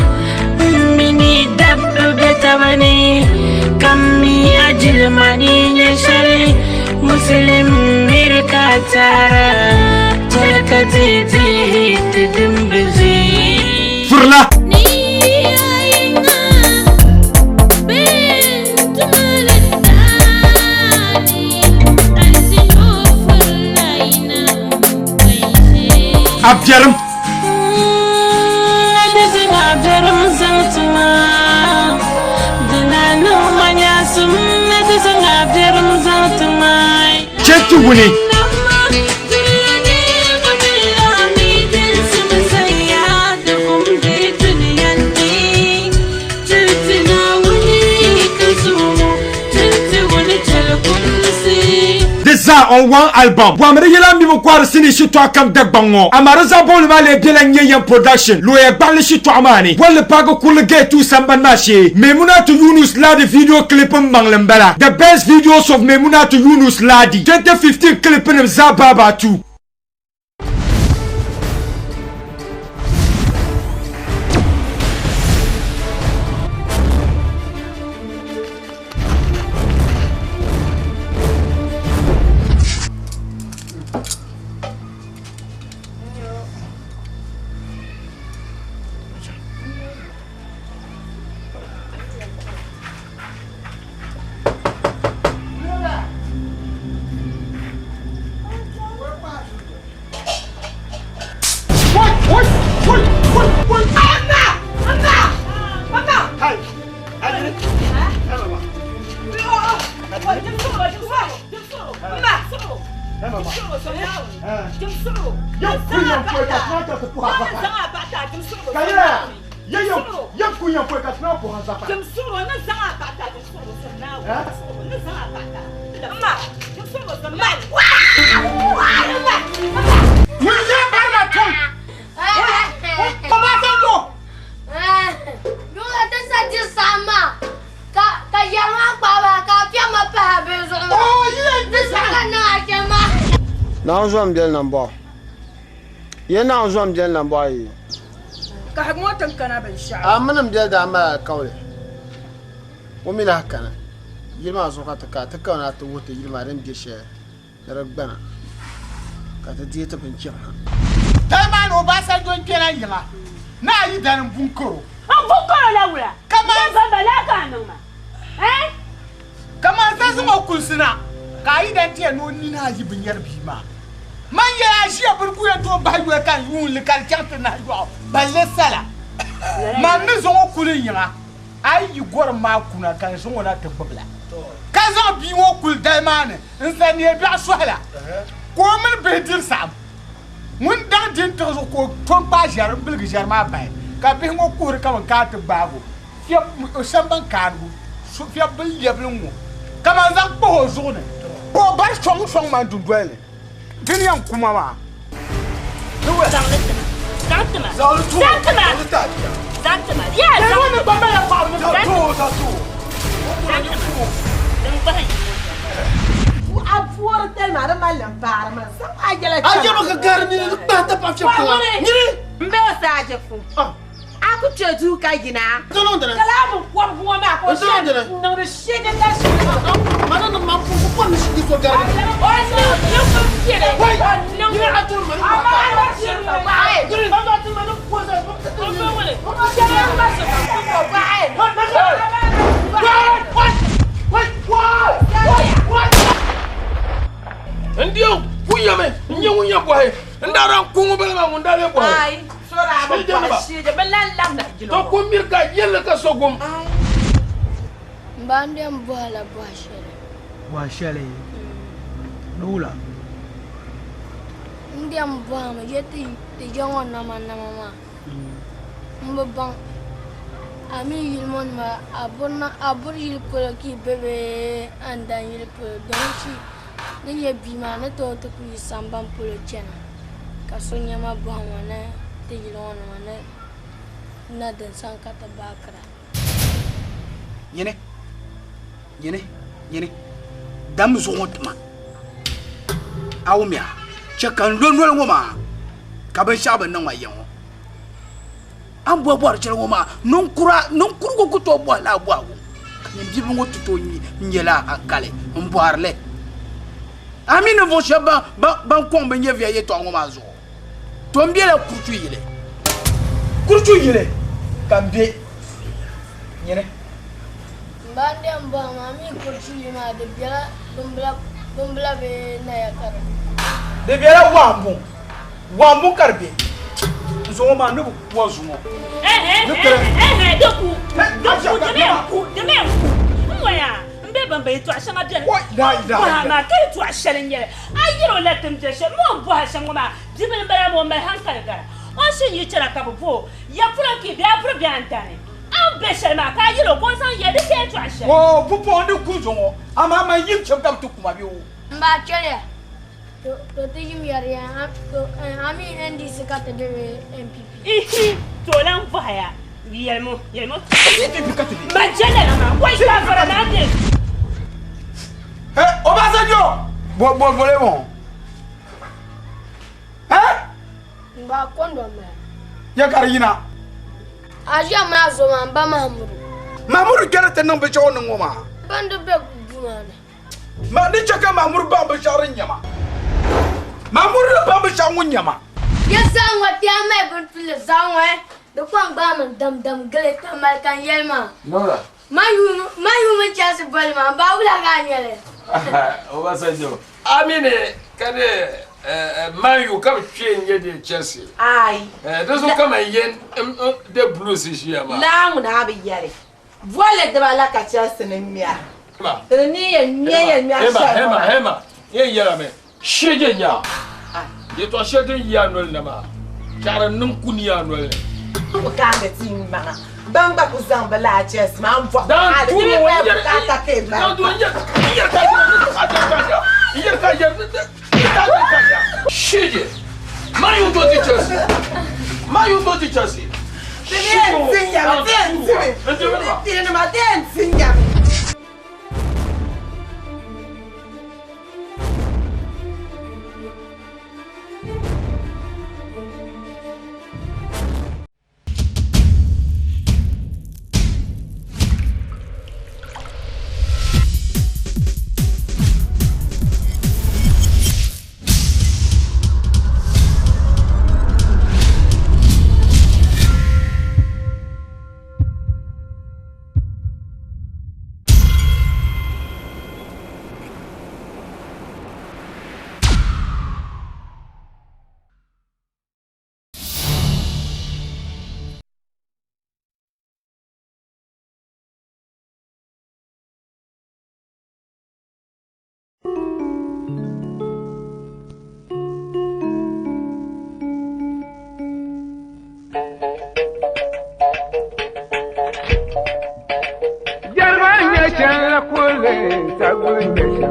Furila. A biɛrim. Chɛ ti wuni. Di zaa on one album. Bɔhimi di yɛla mibu kɔhiri sinii shitɔɣu kam Dagbaŋ ŋɔ. Amaa di zaɣ bɔbili maa lee bela Nyɛ Yɛm Production looya gbaɣili shitɔɣu maa ni. Bolli paagi kurili gate 2 sambani maa shee. Maimunatu Yunus Ladi video clip m maŋli m-bala. The best videos of Maimunatu Yunus Ladi 2015 clip nim zaa baabaa 2. Naawuni zom biɛli nambɔɣu. Ye Naawuni zom biɛli nambɔɣu yi. Kahigi ŋɔ ti kana binshɛɣu. A mini m biɛli daa mali alikauli. O mi lahi kana. Yili maa zuɣu ka ti kana. Ti kana ti wuhi ti yili maa din be shɛli ni di gbana. Ka ti deei ti binchɛra ha. Dali maa ni Obasanjo n-kpɛla yiŋa ni a yi dani m-bu n-karo. M bu karo la wula? Kaman. N ba laa ka a niŋ ma? Eh? Kaman sa zaŋ o kulisi na ka a yi dani ti yɛli ni o nini ayi bi nyari bia maa. Man yɛli a ʒiya bini ku yɛn tooi bahi yoli ka n yuun li ka di chaŋ ti nahi yɔɣu balle sala. Man ni zaŋ o kuli yiŋa a yi yi gɔrim maa kuna ka n zaŋ o na ti gbubi la. Ka zaŋ bia ŋɔ kuli dali maa ni n-sa neebiɛɣu sɔhi la ka o mini bihi diri saɣim. Ŋun daŋ di n-tiɣi zuɣu ka o to n-kpaai ʒiɛri m-biligi ʒiɛri maa bahi ka bihi ŋɔ kuhiri kaman ka a ti gbaag o fiɛb o samban kaanigu fiɛb bin lɛbili ŋ-ŋɔ kaman zaŋ kpahi o zuɣu ni ka o bari sɔŋ sɔŋ man dundoli ni. Di ni yɛn ku ma maa. Zaŋ li ti ma. Zaŋ ti ma. Zaŋ ti ma. Zaŋ ti ma. Yaa zaŋ ti ma. Zaŋ ti ma. Zaŋ ti ma. Din gbahi A puori tali maa di mali li m-paari ma. Zaŋ a yɛla A chana. yɛma ka gari nini di kpahi tapaɣa fiɛbi tiŋa. Nyini! M be o saajifu. A ku kpe duu ka yina. N niŋ dini. Ka laa bi kɔrigi ŋɔ maa ka o N niŋ dini. niŋdi shege ka shege. Ma niŋ ma pun ku kɔri ni shigi so gari. O niŋ niŋ bin piɛli. Wai! O niŋ. Nyini a tiri ma ni A kɔri. ma a shiri ma baɣi. Nyini! Ba ti ma ni ko zali. O bɛ wuli. O shɛli ma shɛ ma ko baɣi. N di ku yɛmi n nyɛ ŋun yɛn bɔhi n daa daa ku ŋun bala maa ŋun daa lee bɔhi. Ai, so daa bi bɔhi shee bɛ lan labina yili To ku miri ka yɛlli ka so gum. M ba n yɛn bɔhi la bɔhi shɛli. Bɔhi shɛli? Di wula? N di yɛn bɔhimi je ti je ŋɔ nama nama maa m bi baŋ a mi yili ŋɔ nima a buri yili polo ka yi be bee a ni dan yili polo domichi ni nyɛ bia maa ni tooi ti ku yi sambani polo chana ka so nya ma bɔhi ma ni ti yili ŋɔ nima ni na din sani ka ti baakira. Nyini, nyini, nyini, dam zuɣu ŋɔ ti ma. A wumya, chɛ ka n lo noli ŋɔ maa ka binshɛɣu bi niŋ ma ya ŋɔ. A ni bɔhi bɔhiri shɛli ŋɔ maa, ninkurigu ku tooi bɔhi lala bɔhigu, ka nyin bibil ŋɔ ti tooi nya lala hankali m-bɔhiri li. A mi ninvuɣ shɛb ban kɔŋ bɛ nyɛviya yɛtɔɣa ŋɔ maa zuɣu, to m bela kuruchu yili. Kuruchu yili ka m be nyini. M ba n-dɛm bɔhim a mi kuruchu yili maa di bela bimbila bee naya ka di be? Di bela waambuŋ. Waambuŋ ka di be. N zuŋɔ maa ni bi ku a zuŋɔ. Ni kpɛrɛ. Ɛhɛ, di ku, di ku, di mi n-ku, di mi n-ku. N ŋɔya, m be bɛn be yɛtɔɣ shɛŋa beni. Bɔha maa ka yɛtɔɣ shɛli n-nyɛ li. A yɛl o la ti ni be shɛm, m o ni bɔhi shɛm ŋɔ maa, bibila m-bala maa o mali haŋkali gara. O ni shini yi chana ka bɛ bo o, ya polo n-kpi bee a buri bee a ni dani. A ni be shɛli maa ka a yɛl o ka o zaŋ ya di ka yɛtɔɣ shɛli. Oo, pumpɔŋɔ n di ku zuŋɔ, amaa man yim cham ka bɛ ti ku ma bee o. M ba chɛliya. To ti yim yɛri ya a mi NDC ka ti be bee NPP? Ihi, to o lan bɔhiya, yɛlimi o, yɛlimi o. NPP ka ti be. Man je lala maa, wai ka vara maa be. He, Obasanjo! Bo bo bole ŋɔ. He? M ba kɔndɔm bala. Ya ka di yina. A ʒiya maa zo maa, m ba Mahamudu. Mahamudu kpɛri ti niŋ binshɛɣu niŋ ŋɔ maa. Bandi be duu maa ni. Ma ni chɛ ka Mahmud baŋ binshɛɣu din nyɛ ma. Mahmud ni baŋ binshɛɣu ŋun nyɛ ma. Ya zaŋ ŋɔ ti a mali bini pilli zaŋ ŋɔ di kɔŋ gbaai mi dam dam gili ka mali ka n yɛli maa. Nora. Man yu mini Chelsea bolli maa m ba wula ka a nyɛli? Obasanjo. A mi ni ka di Man U ka bi kpe n-nyɛ di Chelsea. Aai. Di zuɣu ka man yen de Blues ʒiya maa. Laa ŋuna a bi yɛli. Bolli diba la ka Chelsea ni ŋmɛra. Di ni ni yɛn ŋmɛ yɛn ŋmɛri shɛli ŋɔ maa. Hema, hema, yɛn yɛlimi, shɛje nya yɛtɔɣ shɛli din yi a noli na maa, ka di niŋ kuni a noli ni. N ku kaandi ti maŋa, ban gba ku zaŋ bi laa Chelsea maa m-bɔhi Dan hali tuui di mi ŋɔ paya yɛri bukaata ka yi mali Dan tuui yɛri yɛri ka yɛri ka yɛri ka yɛri ka yɛri ka yɛri ka yɛri. Shɛje, man yu do ti Chelsea, man yu do ti Chelsea.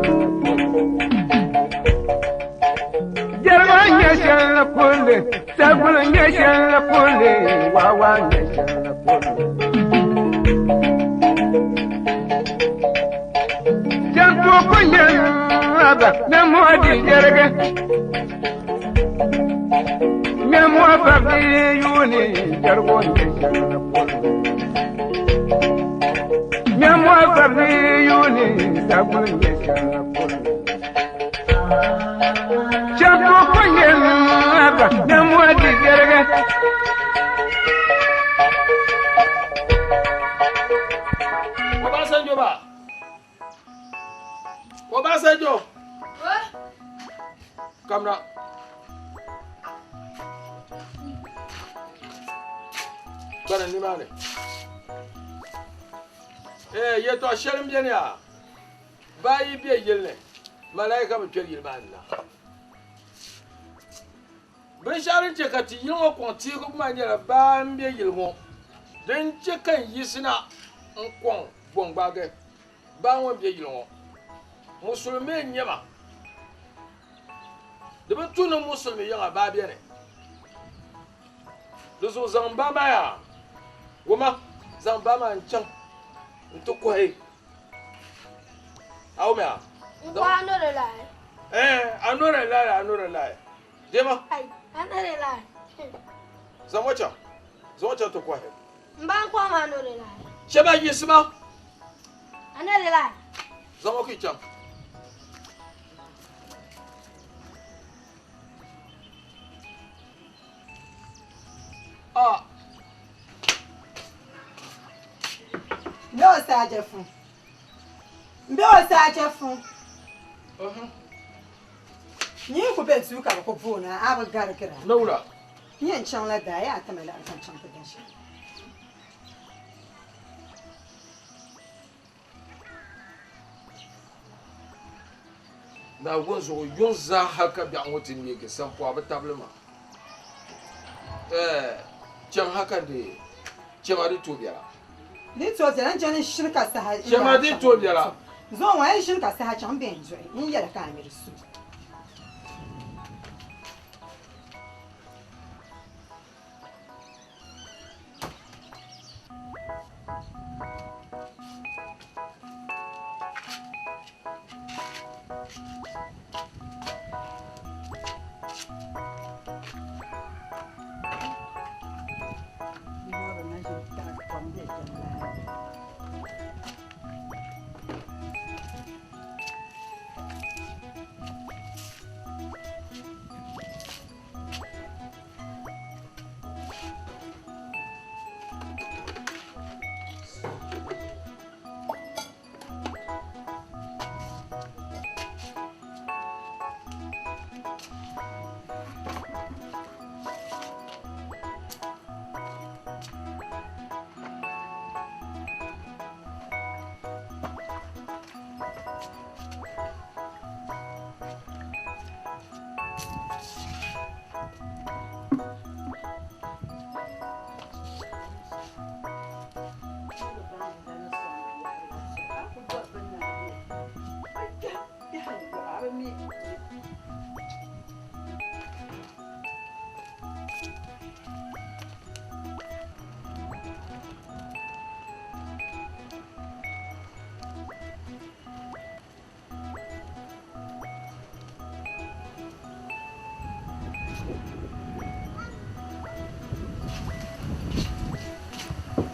shɛli Jɛrigu n-nyɛ shɛli kulli, saguli n-nyɛ shɛli kulli, wawa n-nyɛ shɛli kulli. Jantuku nyɛ aba, mɛmɔ di jɛrigi. Mɛmɔ fabi yuuni, jɛrigu n-nyɛ shɛli kulli. Mɛmɔ fabi yuuni, saguli n-nyɛ shɛli kulli. Jantuku nyɛ aba, mɛmɔ di jɛrigi. Obasanjo ba. Obasanjo. Kamna. Gbani nimaani. Ee yɛtɔɣ shɛli m-beni yaa. Baa yi be yili ni, malaika bi kpɛri yili maa ni na. Binshɛɣu din chɛ ka ti yili ŋɔ kɔŋ teeku maa nyɛla baa m-be yili ŋɔ. Din chɛ ka n yiɣisina n-kɔŋ gɔŋgbaagi baa ŋɔ m-be yili ŋɔ. Musulimi n-nyɛ ma. Di bi tu ni musulimi yiŋa baa beni. Di zuɣu zaŋ baa maa yaa, wumma, zaŋ baa maa n-chaŋ nti kɔhi a wumya? N kɔhi a nɔri lahi. Eh, a nɔri lahi, a nɔri lahi. Deema. Ai, a nɔri lahi. Zaŋ o chaŋ, zaŋ o chaŋ ti kɔhi. M ba n kɔhi ma a nɔri lahi. Shɛba yiɣisima. A nɔri lahi. Zaŋ o ka yi chaŋ. Ah. Mbe o saajafu. Mbe o saajafu. Nyin ku be duu ka bɛ ku booni a, a bi garigira. Nawura. N yɛn chaŋla daa, yaa ti ma liɣiri ka n chaŋ ti da shɛli. Naawuni zuɣu yuŋ zaa hal ka biɛɣu ŋɔ ti neegi sampɔɣu bi tabili ma. Ɛɛ, chaŋ ha ka di chɛma di tooi biɛla. Di tooi biɛla, n jɛli n ʒini ka saha n Chɛma di tooi biɛla. Zuŋɔ ŋɔ a yi ʒini ka saha chaŋ m bɛn duɣi n yɛli ka a mi di su.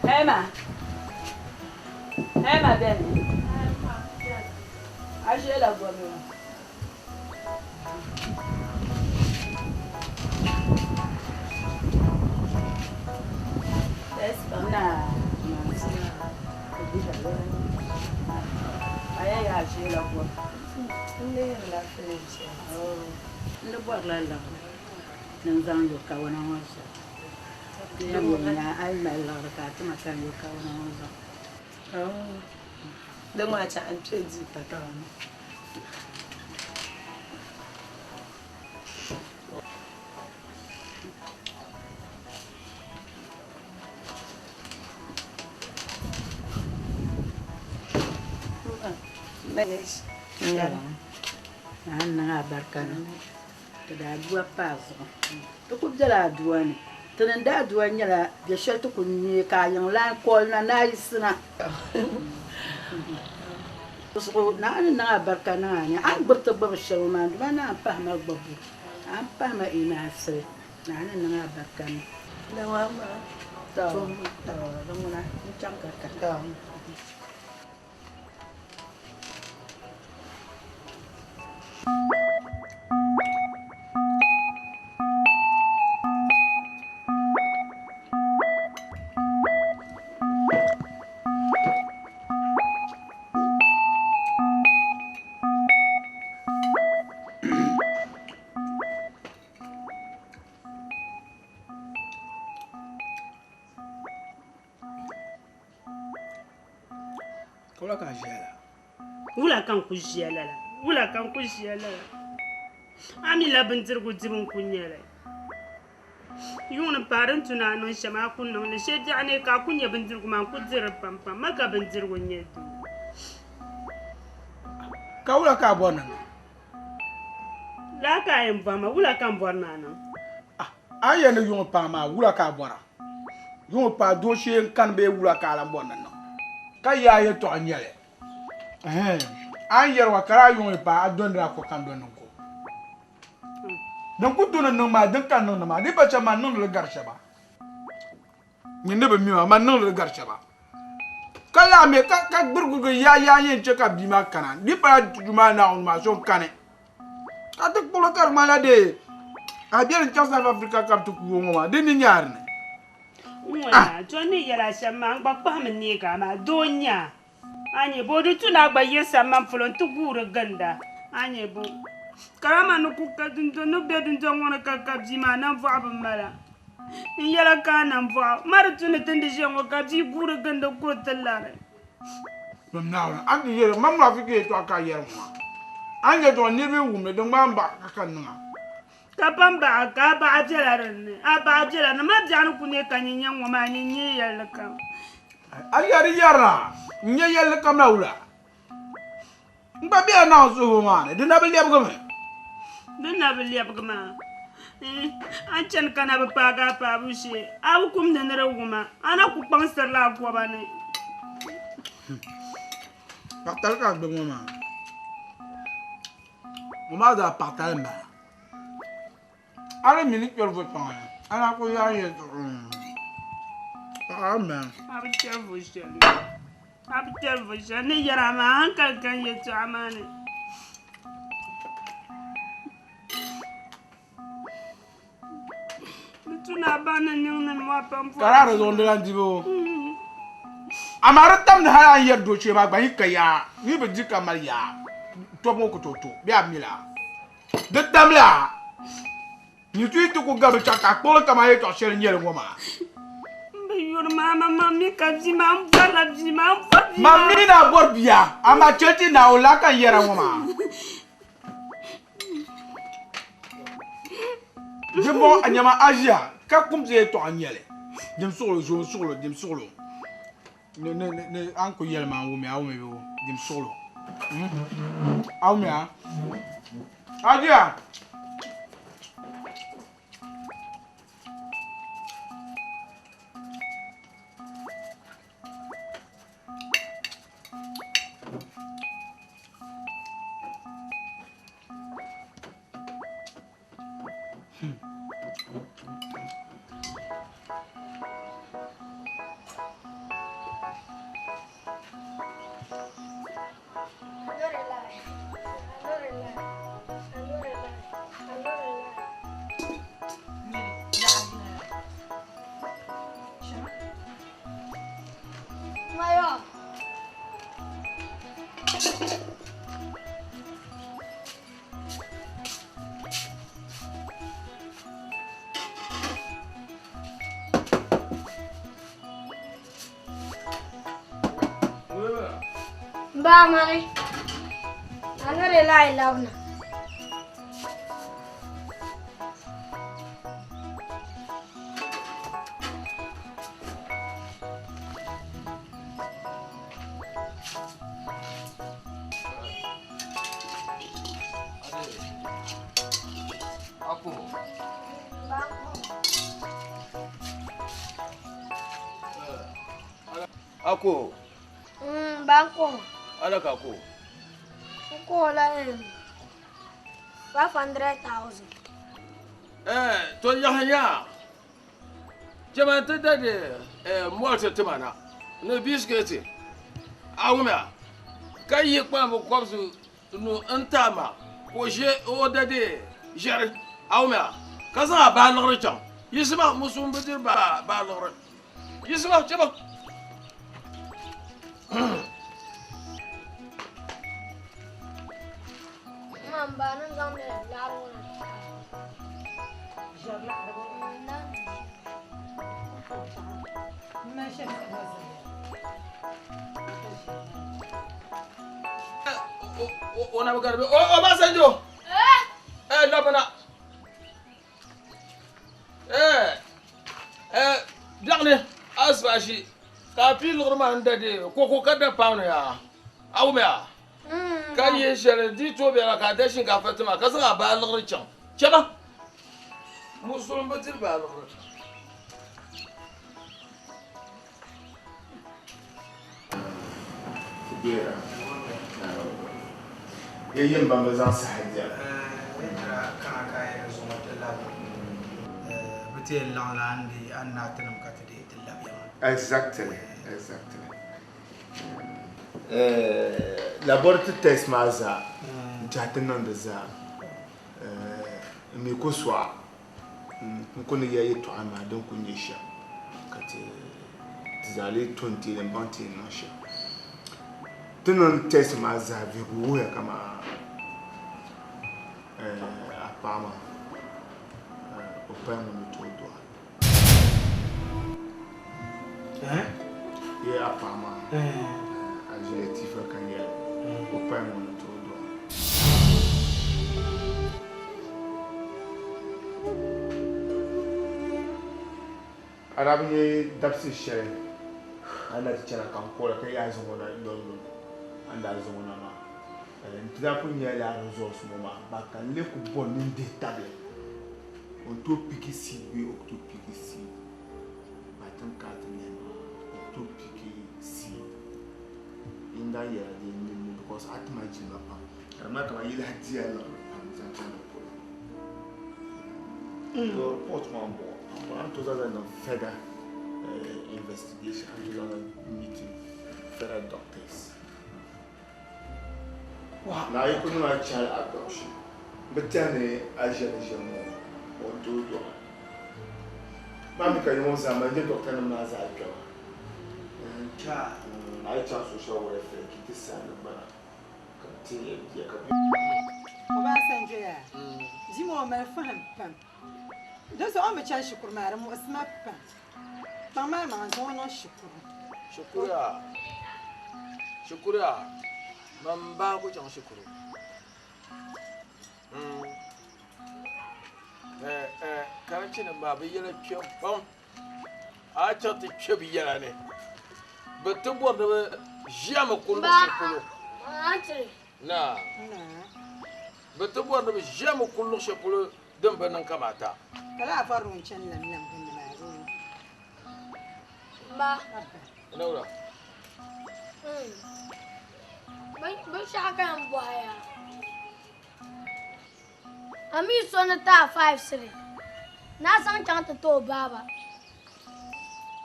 Emma. Emma beni. A ʒiɛla gomi ŋɔ. N ni bɔrila liɣiri ni n zaŋ yo kawana ŋɔ zuɣu. Di yɛn a yi mali liɣiri ka a ti ma ka n yo kawana ŋɔ zuɣu. Di ŋɔ a chaɣ n kpe duu tatabo ni. Naa ni niŋ a barika niŋ. Ti daa dua pa a zuɣu. Ti ku bela a dua ni. Ti ni daa dua nyɛla bɛ shɛli ti ku neei ka a yiŋlan koli na ni a yiɣisina. Di zuɣu naa ni niŋ a barika niŋ a ni. A ni gbubi ti gbubi shɛli ŋɔ maa, Duuma naa m-pahi ma gbubbu. A ni pahi ma imaasili. Naa ni niŋ a barika niŋ. Tɔ, tɔ, di ŋuna, n chaŋ ka ka. Wula ka a ʒiya la? Wula ka n ku ʒiya lala? Wula ka n ku ʒiya lala? A mi la bindirigu dibu n ku nyɛli. Yuŋ ni paai din tu ni a niŋ shɛm a ku niŋ li. Shee biɛɣu ni ka a ku nya bindirigu maa n ku diri li pam pam. Ma ka bindirigu n-nyɛ doo. Ka wula ka a bɔri ni n niŋ? Laa ka a yɛn bɔhi ma, wula ka n bɔri ni a niŋ? A ni yɛli ni yuŋ paai maa, wula ka a bɔra? Yuŋ paai dooshee n-kani bee wula ka a lan bɔri ni n niŋ? Ka yaa yɛtɔɣa n-nyɛ li. Ɛhɛn, a ni yɛri wa ka daa yuŋ yi paai, a dɔndila a ko ka n dɔndi n ko. Din ku tu ni niŋ maa, din ka n niŋdi maa, di pa shɛba maa, n niŋdi li gari shɛba. Nyin ni bi mi maa, man niŋdi li gari shɛba. Ka laa mi ka ka gbirigirigi yaa yaa yɛn chɛ ka bia maa kana. Di pala Duuma Naawuni maa so n-kani. Ka ti kpuɣili ka di ŋmanila dee a beni n-chaŋ South Africa ka bɛ ti ku o ŋɔ maa, di ni nyɛ a dini? N-ŋuna, to n ni yɛl a shɛm maa, n gba kpahimi neeg a maa, doo n-nyɛ a. A nyɛ bo, di tu ni a gba yiɣisi a maŋ polo nti guuri ginda. A nyɛ bo, karama ni ku ka dundo ni be dundɔŋ ŋɔ ni ka ka bia maa nambɔɣu bi mala. N yɛla ka a nambɔɣu, ma di tu ni ti ni ʒiya ŋɔ ka bia guuri gindi kuri ti lari. Bim Naawuni, a ni ti yɛli, Mam Rafiki yɛtɔɣa ka a yɛri ŋɔ maa. A ni yɛtɔɣa niriba yi wum li, di ŋmaai m baɣa ka ka niŋ a. Ka pam baɣa ka a baɣa bela din ni, a baɣa bela ni ma biɛɣu ni ku ne ka nyin nya ŋɔ maa, nyin nyɛ yɛlli kam. A yɛri yɛrila, n nya yɛlli kam la wula? N gba bela Naawuni suhibu maa ni, di na bi lɛbigi mi. Di na bi lɛbigi maa, a ni chani ka na bi paagi a paabu shee, a bi kumdi ni di wum a, a na ku kpaŋsirila a kɔba ni. Paɣitali ka a gbubi ŋɔ maa. Ŋɔ maa zaa paɣitali m-bala. A di mi ni kpɛri vo kpaŋa ni, a na kuli yaa yɛltɔɣa paɣa m-bala. A bi kpɛri vo shɛli. A bi kpɛri vo shɛli. N ni yɛri a maa, hankali ka n yɛltɔɣa maa ni. Di tu ni a baŋ ni niŋ ni mɔɣu pam Ka daa di zuɣu n-di lan dibi o. Amaa di tamdi hal a ni yɛri doochee maa gba yi ka yaa, yi bi di ka mali yaa, tɔbu ŋɔ ku tooi to bee a mi la. Di tamla ni ti yi ti ku gabi chaŋ ka a kpuɣili kaman yɛtɔɣ shɛli n-nyɛ li ŋɔ maa. M bi yuri maa, amaa man mi ka bia maa, m bɔrila bia maa, m bɔri bia maa. Man mi ni a bɔri bia, amaa chɛli ti Naawuni laa ka n yɛra ŋɔ maa. Dimbɔŋɔ a nyama a ʒiya ka kumsi yɛtɔɣa n-nyɛ li, dim suɣilo, zoon suɣilo, dim suɣilo. Ni, ni, ni, ni a ni ku yɛli ma n wumya, a wumya bee? Dim suɣilo. A wumya? A ʒiya? Ba mani, anore lai labna. A ko? Ba n ko. Ala ka ko? N ko la 500,000. Eh, to yaha ya. Chema ti da di malt tima na ni bisketi. A wumya ka yi kpaambu kɔbisi nu n-taai ma ka o ʒe o da di ʒiɛri. A wumya ka zaŋ a baa liɣiri chaŋ. Yiɣisima, musuum bi diri baa liɣiri. Yiɣisima, chema. Man ba ni zaŋdi laɣiri ŋɔ na. O na bi gari bɛ Obasanjo. Eh, labina. Eh, eh, biɛɣuni asibashi ka a pii liɣiri maa n da di koko ka da paanu yaa a wumiya ka yihi shɛli di tooi bɛla ka a da shinkaafa tima ka zaŋ a baa liɣiri chaŋ chɛma musulim bi diri baa liɣiri. Ya yim ban bi zaŋ saha diɛm. Kana ka a yɛli zuŋɔ ti labi bɛ ti yɛn laɣimla a ni deei a ni naai tinim ka ti deei ti labi ya maa. Exactly, exactly. Laboratory test maa zaa n-tɛha ti niŋ di zaa n mi ku sɔɣa n ku ni yɛli yɛtɔɣa maa din ku nyɛ shɛm ka ti zaa lee to n-teei li m-baŋ ti yɛn niŋ shɛm. Ti niŋ test maa zaa vihigu wuhiya kaman a paɣa maa o paya ŋun ni tooi dɔɣi. Ye a paɣa maa a ʒiya tifa ka yɛli o paya ŋun ni tooi dɔɣi. A daa bi nya dabisi shɛli a ni daa ti chana ka n kɔra ka yaa zaŋ o na London a ni daa zaŋ o na maa n ti daa pun nyala lala results ŋɔ maa ba ka n lee ku bɔri ni n dihi tabili o ni tooi piki seed bee o ku tooi piki seed ba ti ni kana ti lihi maa o ku tooi piki seed n daa yɛla di ni because a ti ma jilima pam ka di ŋmani kamani yi lahi diya liɣiri pam zaŋ chaŋ di polo. To report maa m-bɔŋɔ a ni tooi zaŋ niŋ further investigation a ni tooi zaŋ meeting further doctors Naa yi ku niŋ a child adoption bɛ tɛhi ni a ʒiɛmi ʒiɛm ŋɔ o ni tooi dɔɣi maa mi ka yi ŋɔ zaa mani je doctor nim maa zaa kpɛma a yi chaŋ social welfare ka yi ti sign gbana ka bɛ ti ya bia ka Obasanjo yaa, bia ŋɔ o mali fahim pam. Di zuɣu o ni bi chani shikuru maa di muɣisi ma pam. Kpaŋ maa maŋa n-zaŋ o niŋ shikuru. Shikuru yaa, shikuru yaa, man baa ku chaŋ shikuru. Karachinim maa bɛ yɛla kpɛm pam. A chaŋ ti kpe bɛ yɛla ni, bɛ ti bɔri ni bɛ ʒiɛmi ku luɣ shɛli polo. Naa, bɛ ti bɔri ni bɛ ʒiɛmi ku luɣ shɛli polo din bi niŋ kamaata. Nawura. Binshɛɣu ka n bɔhi ya. A mi so ni ti a 5 cedi ni a zaŋ chaŋ ti ti o baaba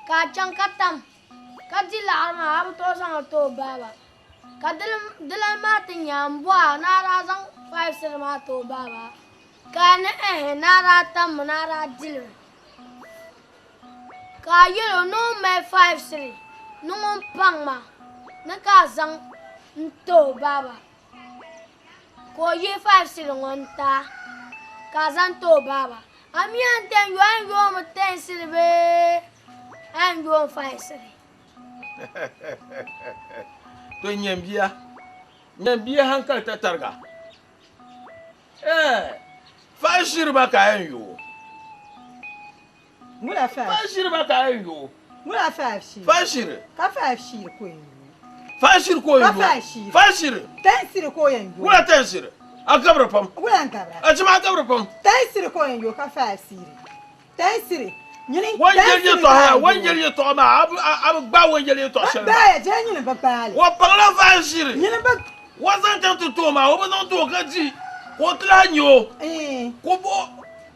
ka a chaŋ ka tam ka di laɣiri maa a bi tooi zaŋ li ti o baaba ka dilan maa ti nya m bɔhi a ni a daa zaŋ 5 cedi maa ti o baaba ka a ni ɛhɛ ni a daa tammi ni a daa di li mi ka a yɛl o ni o mali 5 cedi ni ŋun paŋ ma ni ka a zaŋ n-ti o baaba. Ka o yihi 5 cedi ŋɔ n-ti a, ka a zaŋ ti o baaba. A mi a ni ti yɛn yo, a yɛn yoomi 10 cedi bee a yɛn yoomi 5 cedi? To nyɛ bia, nyɛ bia hankali tatariga. Eh, 5 cedi maa ka a yɛn yo. Ŋula 5. 5 cedi maa ka a yɛn yo. Ŋula 5 cedi. 5 cedi. Ka 5 cedi ka o yɛn yo. 5 cedi ka o yɛn yo. Ka 5 cedi. 5 cedi. 10 cedi ka o yɛn yo. Ŋula 10 cedi. A gabiri pam. Ŋula n gabira. A chima a gabiri pam. 10 cedi ka o yɛn yo ka 5 cedi. 10 cedi. Ŋun yɛli yɛltɔɣa yaa, ŋun yɛli yɛltɔɣa maa, a bi gbaai ŋun yɛli yɛltɔɣa shɛli maa. O paŋla vaai ʒiri. O zaŋ chaŋ ti ti o maa, o bi zaŋ ti o ka di, ka o ti lahi nya o. Ka o bo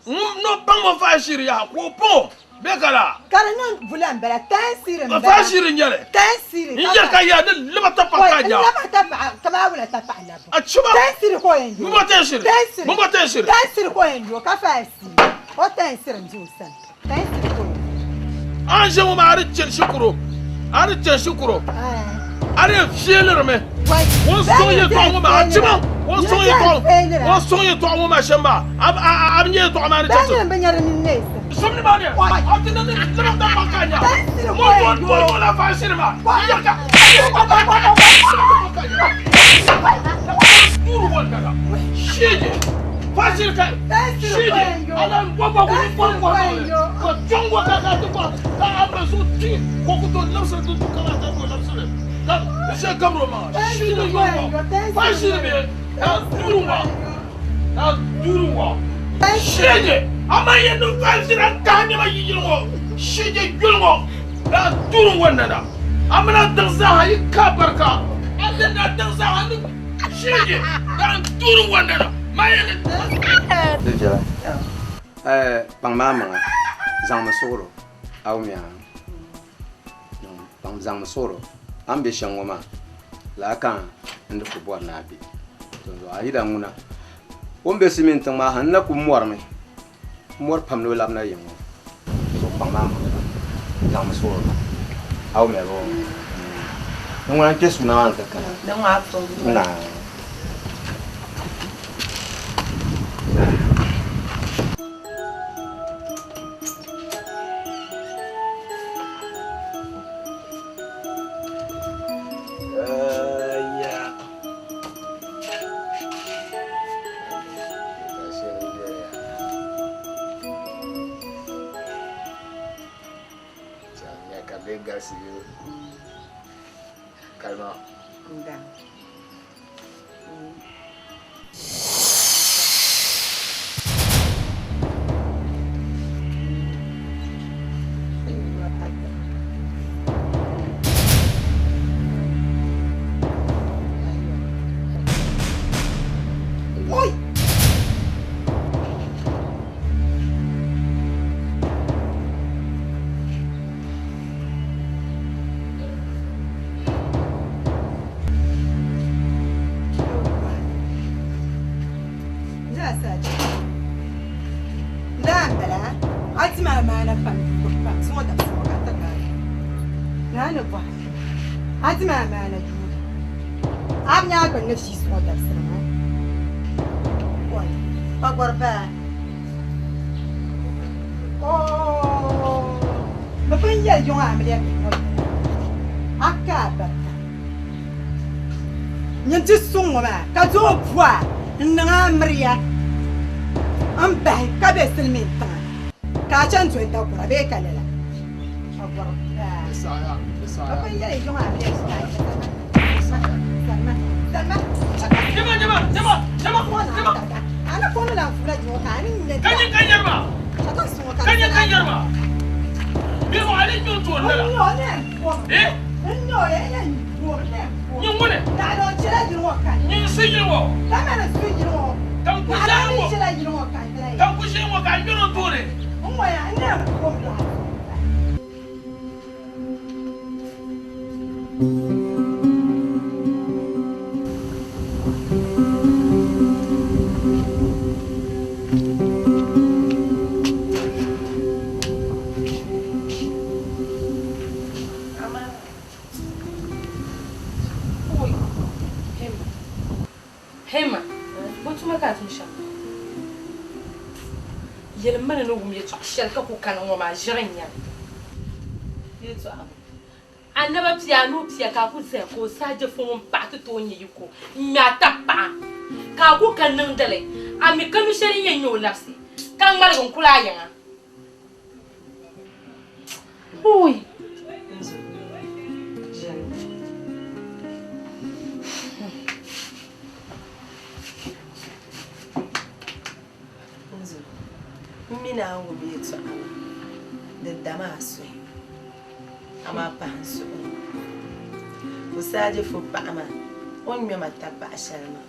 ni o paŋ o vaai ʒiri yaha, ka o paŋ o bee ka laa. Ka di niŋ bula m-bala, tansiri m-bala. Vaai ʒiri n-nyɛ li. Tansiri. N-yɛli ka yaa ni laba tapaɣa ka a nya. N laba tapaɣa, kamani wula tapaɣa labu. A chiba. Tansiri ka o yɛn di o. Bɛ bo tansiri. Tansiri. Bɛ bo tansiri. Tansiri ka o yɛn di o, ka faai sii. O tansiri n-di o sani. Tansiri ka o yɛn di o. A ni ʒe ŋɔ maa, a di chani shikuru. A di chani shikuru. A di yɛn feelirimi. O ni sɔŋ yɛltɔɣa ŋɔ maa, a chiba. O ni sɔŋ yɛltɔɣa, o ni sɔŋ yɛltɔɣa ŋɔ maa shɛm maa, a bi nya yɛltɔɣa maa ni chani. Bɛ ni bi nya di nini neesim. Sum ni maa ni, a ti niŋ laba tapaɣa ka a nya. Tansiri ka Ŋɔ o yɛn di o. o la faai shiri maa. N yɛli ka. Di viɛla. Ɛɛ kpaŋ maa maŋa zaŋmi suɣuro a wumya kpaŋ zaŋmi suɣuro a ni be shɛm ŋɔ maa laa ka n di ku bɔri ni a be dinzuɣu a yila ŋuna o ni be silimiin tiŋ maa ha n na ku mɔrimi n mɔri pam ni o labina yiŋ ŋɔ so kpaŋ maa maŋa zaŋmi suɣuro a wumya bɔ ni ŋuna n kpe suuna maa ni ka kana naa. Nyin ti suŋ ŋɔ maa ka zaŋ o pua n-niŋ a miriya m-bahi ka be silimiin tiŋa ka a chani doli takura bee ka lala? Ka gɔri paa. Bɛ pun yɛli yuŋ a miriya Salima, Salima, Jama, jama, jama, jama, jama. A ni kɔŋ ni lan fuula juŋɔ ka a ni nya Ka nyɛ ka yɛri maa. Ka suŋ ŋɔ ka Ka nyɛ ka yɛri maa. Bɛ a ni nyɛ o tooni lala. N nyɛ o ne n-kom. Eh? N nyɛ o ya n yɛn ne n-kom. Nyɛ ŋuni? Naɣila o chɛla yili ŋɔ kani. Nyɛ n-su yili ŋɔ. Ka mani n-su yili ŋɔ. Ka n ku Naɣila ʒee mi ŋɔ. chɛla yili ŋɔ kani ti Ka n ku ʒee ŋɔ ka a nyɛri o tooni. N ŋɔ ya n ne n-kom laa. Hema, bo tuma ka a tum shɛm? Yɛlim ma ni ni wum yɛtɔɣ shɛli ka ku kani ŋɔ maa, ʒiri n-nyɛ li. Yɛtɔɣa bɔ? A naba pia, a nuu pia ka a ku zaya ka o saha je fo ŋun paɣa ti tooi nya yiko n-ŋme a tab paɣa ka a ku ka niŋdi li. A mi ka nu shɛli n-yɛn nyɛ o labisi ka ŋmaligi n-kuli a yiŋa. Oi! Nzo, ʒini. Nzo, m mi ni a ni wum yɛtɔɣa maa, di Dama a suhi, amaa pahi n suhu ni. Osagyefo paɣa maa, o ni ŋme ma tapaɣ shɛli maa,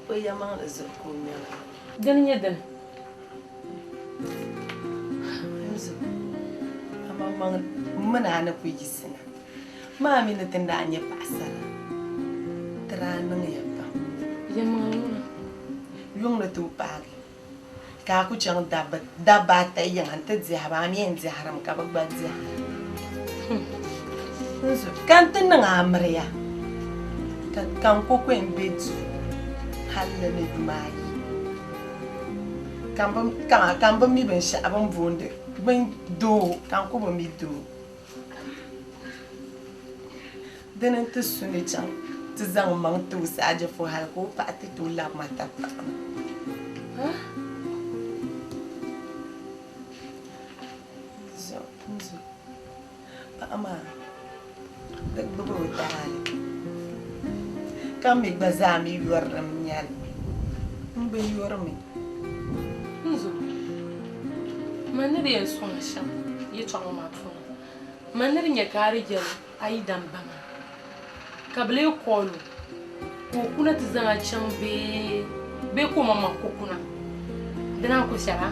o yɛlimaŋli zuɣu ka o ŋme ma. Dini nyɛ dini? Nzo, amaŋmaŋ m mini a ni kul yiɣisina maa mi ni ti ni daa nyɛ paɣisara, ti daa niŋya pam. Yɛlimaŋli ŋuna. Yuŋ ni tooi paagi ka a ku chaŋ dabba ata yiŋa nti diɛhi ba, a mi yɛn diɛhirimi ka bɛ gba diɛhira. Nzo, ka n ti niŋ a miriya ka n ko yɛn be duu halli ni yuma ayi. Ka m bi mi binshɛɣu bɛ ni boondi bini doo, ka n ku bi mi doo. Dini n-ti su ni chaŋ ti zaŋ m maŋ ti o Saajifo hal ka o paɣa ti tooi labi ma tapaɣa maa. Nzo, paɣa maa di gbubi o taali ka mi gba zaa mi yɔrilim n-nyɛ li. M bi yɔrimi. Nzo, man ni di yɛn sɔŋ a shɛm yɛtɔɣa ŋɔ maa puuni, man ni di nya ka a di yɛli a yidan ba maa ka bɛ lee call o ka o kuna ti zaŋ a chaŋ bee bee ka o maŋmaŋ ku kuna, di naan ku viɛla?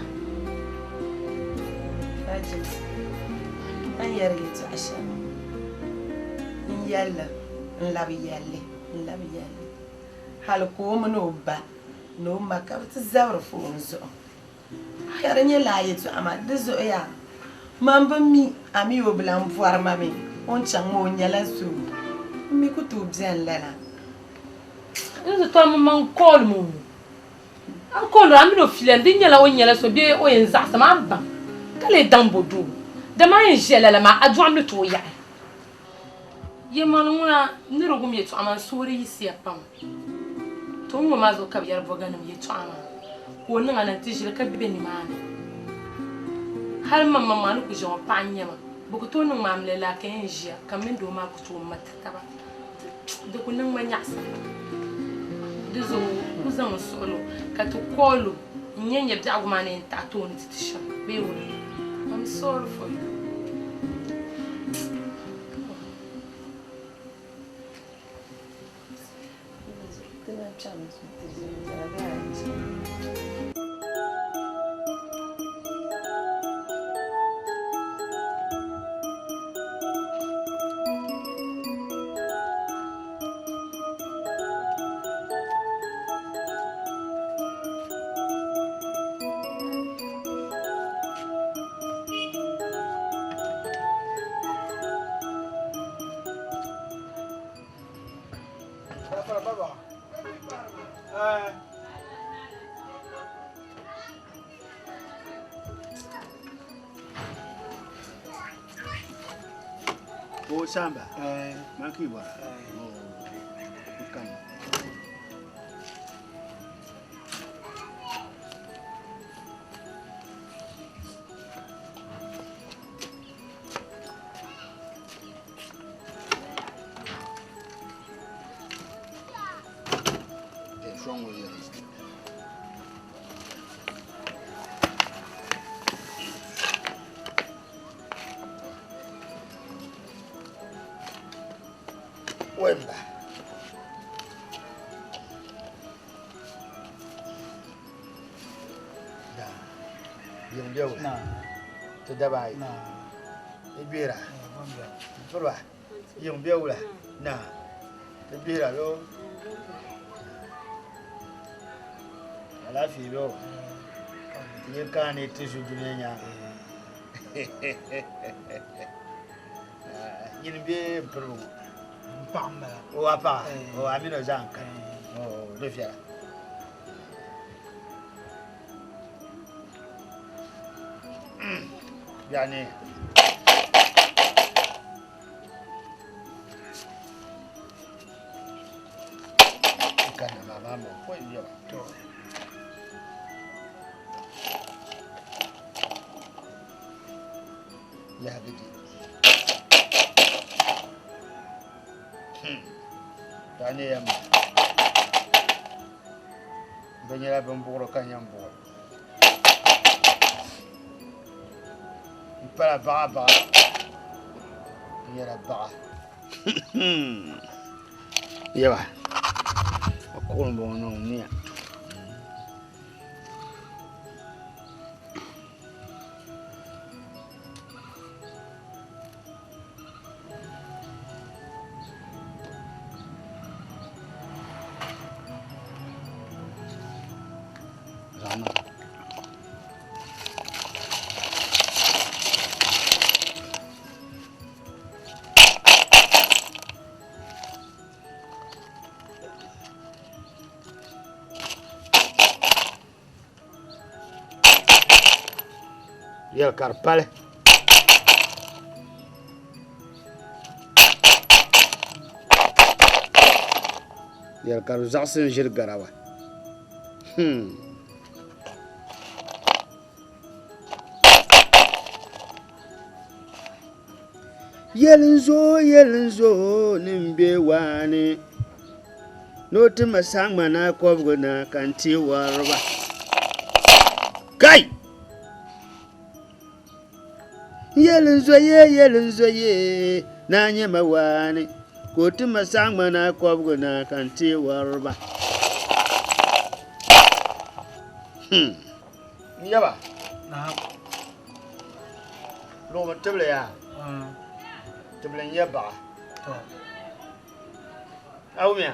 Fajimsi, A ni yɛri yɛtɔɣa shɛli ŋɔ, n yɛli li n-labi yɛli li n-labi yɛli li hal ka o mini o ba ni o ma ka bɛ ti zabiri foon zuɣu. Ka di nyɛ lala yɛtɔɣa maa, di zuɣu yaa, man bi mi a mi o bi lan bɔri ma mi, o ni chaŋ maa o nyɛla so, m mi ku tooi beni lala. N ni tɔri maŋ call mi o, a call o a mini o fiila ni di nyɛla o nyɛla so bee o yɛn zaɣisi ma a ni baŋ ka lee daŋ bo doo, dama a yɛn ʒiya lala maa a dɔɣim ni tooi yaɣi. Yɛlimaŋli ŋuna n ni di wum yɛtɔɣa maa n suhuri yiɣisiya pam. To n ŋɔ maa zuɣu ka bɛ yɛri bɔganim yɛtɔɣa maa ka o niŋ a na nti ʒili ka be nimaani. Hal maŋmaŋ maa ni ku ʒiya ŋɔ paɣa n-nyɛ ma. Bɛ ku tooi niŋ ma amiliya laa ka yɛn ʒiya ka m mini doo maa ku tooi mati taba. Di ku niŋ ma nyaɣisim. Di zuɣu ku zaŋ n suɣil o ka ti call o n-nya nya biɛhigu maa ni yɛn taɣi tooni ti ti shɛm bee wula. I'm sorry for you. O samba, man ki bɔra. O kan. Wemba. Yiŋ bɛ wula ti daba ayi i gbihira piriba yiŋ bɛ wula na ti gbihira lo alaafee bɛ o ti yi kaani ti zu dunia nyaanga nyini bɛ n piriba ŋɔ n paɣa n bala o a paɣa o a mini o zaa n kani o di viɛla Yani kana mama mo ko yo to ya gidi ta ne yamma Bɛ nyɛla bɛn buɣiri ka yɛn buɣi. N pala baɣa baɣa. N nyɛla baɣa. Yaba, a kuɣu n bɔŋɔ niŋ niya. Yɛli ka di pali. Yɛli ka di zaɣisi n-ʒiri garawa. Hmm. Yɛli n zo yɛli n zo ni n be waani ni o ti ma saŋmana kɔbigu na ka n ti wariba. Kai! Yɛli n zo ye yɛli n zo ye ni a nyɛ ma waani ka o ti ma saŋmana kɔbigu na ka n ti wariba. Hmm. N yaba. Luɣimi tibili yaa. Tibili n-nyɛ baɣa. A wumya?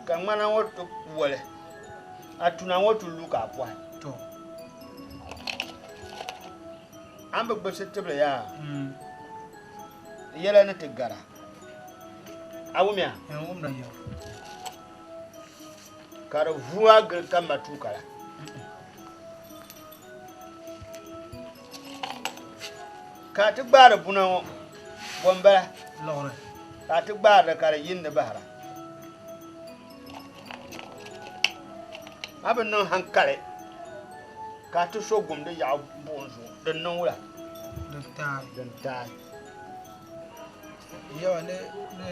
Ka ŋmana ŋɔ ti woli, a tuna ŋɔ ti lu ka a pɔhi. A ni bi gbibisi tibili yaa, yɛla ni ti gara. A wumya? Ka di vuui a gili ka matuuka la. Ka a ti gbaari buna ŋɔ, bɔ m-bala? Liɣiri. Ka a ti gbaari li ka di yindi bahira. A bi niŋ hankali ka a ti so gumdi yaɣu buɣim zuɣu, din niŋ wula? Din taai. Din taai. Yawa ni ni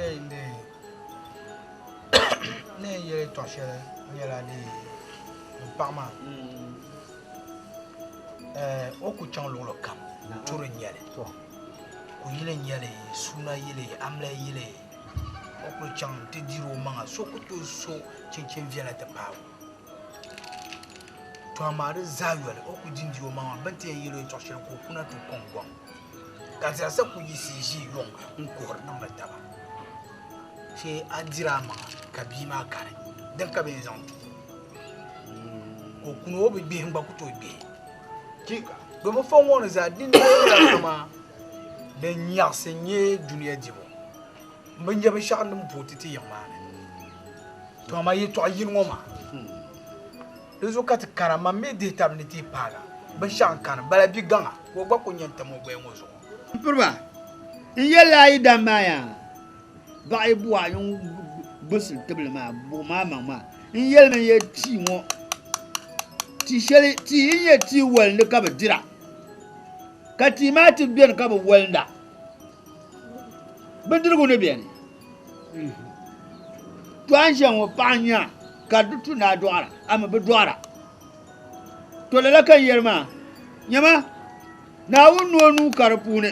yɛn yɛli yɛltɔɣa shɛli nyɛla n paɣa maa o ku chaŋ luɣuli kam turi n nyɛli ko yili n nyɛli suuna yili amiliya yili o kuli chaŋ n ti diri o maŋa so ku tooi so chinchin viɛla ti paai o to amaa di zaa yoli o ku dindi o maŋa bini ti yɛn yɛli o yɛltɔɣa shɛli ka o kuna ti kɔŋ gɔŋ ka zaasa ku yiɣisi ʒi yuŋ n kuhiri niŋdi taba shee a diri a maŋa ka bia maa kani din ka bɛ yɛn zaŋ ti o ka o kuni o bi gbihi n gba ku tooi gbihi domin fɔŋ ŋɔ ni zaa di nyɛla kaman din nyaɣisi nyɛ dunia dibu n bi nya binshɛɣu din booi ti ti yiŋ maa ni to amaa yɛltɔɣa yini ŋɔ maa Di zuɣu ka ti kana, man mi dihi tab ni ti yi paagi a, binshɛɣu n-kani, bala bi gaŋ a, ka o gba ku nya n-tam o gbaya ŋɔ zuɣu. M piriba, n yɛlila a yi dam maa yaa, baɣa yi buɣi a yuŋ gbisili tibili maa, buɣim a maŋ maa. N yɛlimi n yɛ tia ŋɔ, tia shɛli, tia yi nyɛ tia wolindi ka bɛ dira, ka tia maa ti beni ka bɛ wolinda, bindirigu ni beni. To a ni ʒiya ŋɔ paɣa n-nya ka di tu ni a dɔɣira, a mi bi dɔɣira. To lala ka n yɛli maa, nyama, Naawuni ni o nuu ka di puuni.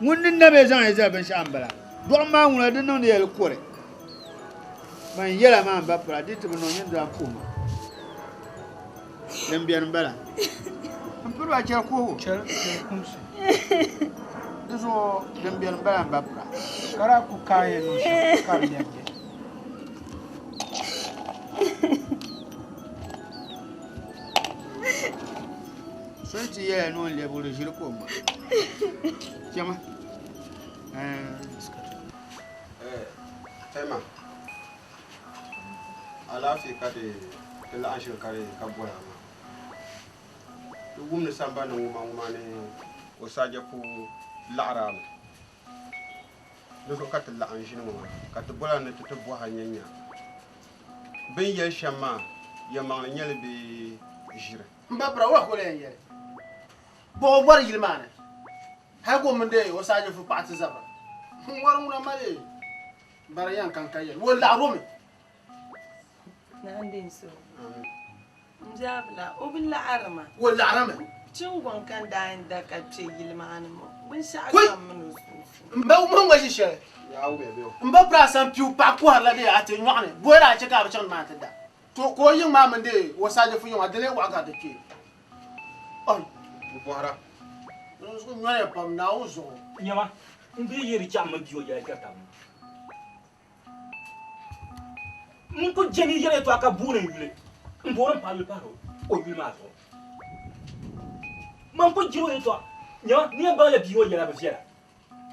Ŋun ni na bee zaŋ ya zali binshɛɣu m-bala. Dɔɣim maa ŋuna di niŋdi ya li kɔre. Man yɛla maa m ba pira, di ti bi niŋ nyin daa puhi ma. Din beni m-bala. M piri ba chɛli kuhigu. Chɛli kumsi. Di zuɣu din beni m-bala m ba pira. Ka daa ku kaai ya niŋ shɛm ka di lɛbigi. So yi ti yɛla ni o ni lɛbigi di ʒiri ka o ŋma. Chama. Emma, alaafee ka ti ti laɣim shili ka di ka boli a maa. Ti wumdi sambani ni ŋumaŋuma ni o saajɛpu laɣiri a mi. Di zuɣu ka ti laɣim ʒini ŋɔ maa ka ti boli a ni ti ti bɔhi a nya-nya bɛ ni yɛli shɛm maa yɛlimaŋli n-nyɛ li bee ʒiri. M ba pira, wula ka o lee yɛn yɛli? Bɔ o bɔri yili maa ni? Hal ka o mini dee o saajifu paɣa ti zabira. N wari ŋuna mali bari yɛn kan ka yɛli o laɣiri o mi. Naa n-di n suhu. N N biɛbila, o bi laɣiri ma. O laɣirimi. Chingɔŋ ka n daa yɛn da ka kpe yili maa ni ŋɔ. Binshɛɣu Kɔi! kam mini o sunsuuni. M ba mo ŋɔ ʒi shɛli. M ba Brass n piu paɣa kɔhirila dee a ti nyɔɣu ni bɔyira a chɛ ka a bi chaŋ nimaani ti da. To ka o yiŋ maa mini dee o saajifu yiŋ maa di lee waɣa gari di kpee. Ɔi! Bi bɔhira. N zuɣu nyɔriya pam Naawuni zuɣu. Nyama, m bi yi di chaɣ m bia o yɛla kpɛri tab ni. N ku je ni yɛli yɛtɔɣa ka booni n yuli, m booni m paɣa yuli pahiri o yuli maa zuɣu. Man ku jiri o yɛtɔɣa, nyama, ni yɛn baŋ ya bia ŋɔ yɛla bi viɛla.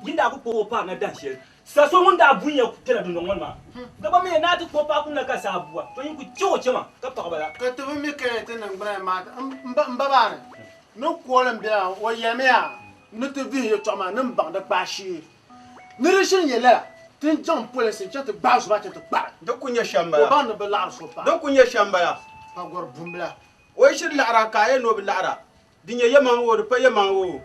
Yi daa ku kpuɣi o paari na dahin shɛli, sa so ŋun daa bun ya kpɛla dundɔŋ ŋɔ ni maa. Daba mi ya ni a ti kpuɣi paɣa kum na ka saa bua, to yin ku chɛ o chɛma ka paɣi ba la. Ka ti bi mi ka ya ti niŋgbuna maa m ba maa ni ni kooli m-bela o yɛlimiya ni ti vihi yɛtɔɣa maa ni m-baŋ di kpaai shee. Ni di shiri nyɛ lala, ti ni chaŋ polinsi n-chaŋ ti gbaai zuba chaŋ ti kpari. Di ku nyɛ shɛm Ka o m-bala. baŋ ni bɛ laɣiri so paai. Di ku nyɛ shɛm m-bala. Pagɔri bumbila. O yi shiri laɣira ka a yɛli ni o bi laɣira, di nyɛ yɛmaŋli o, di pa yɛmaŋli o.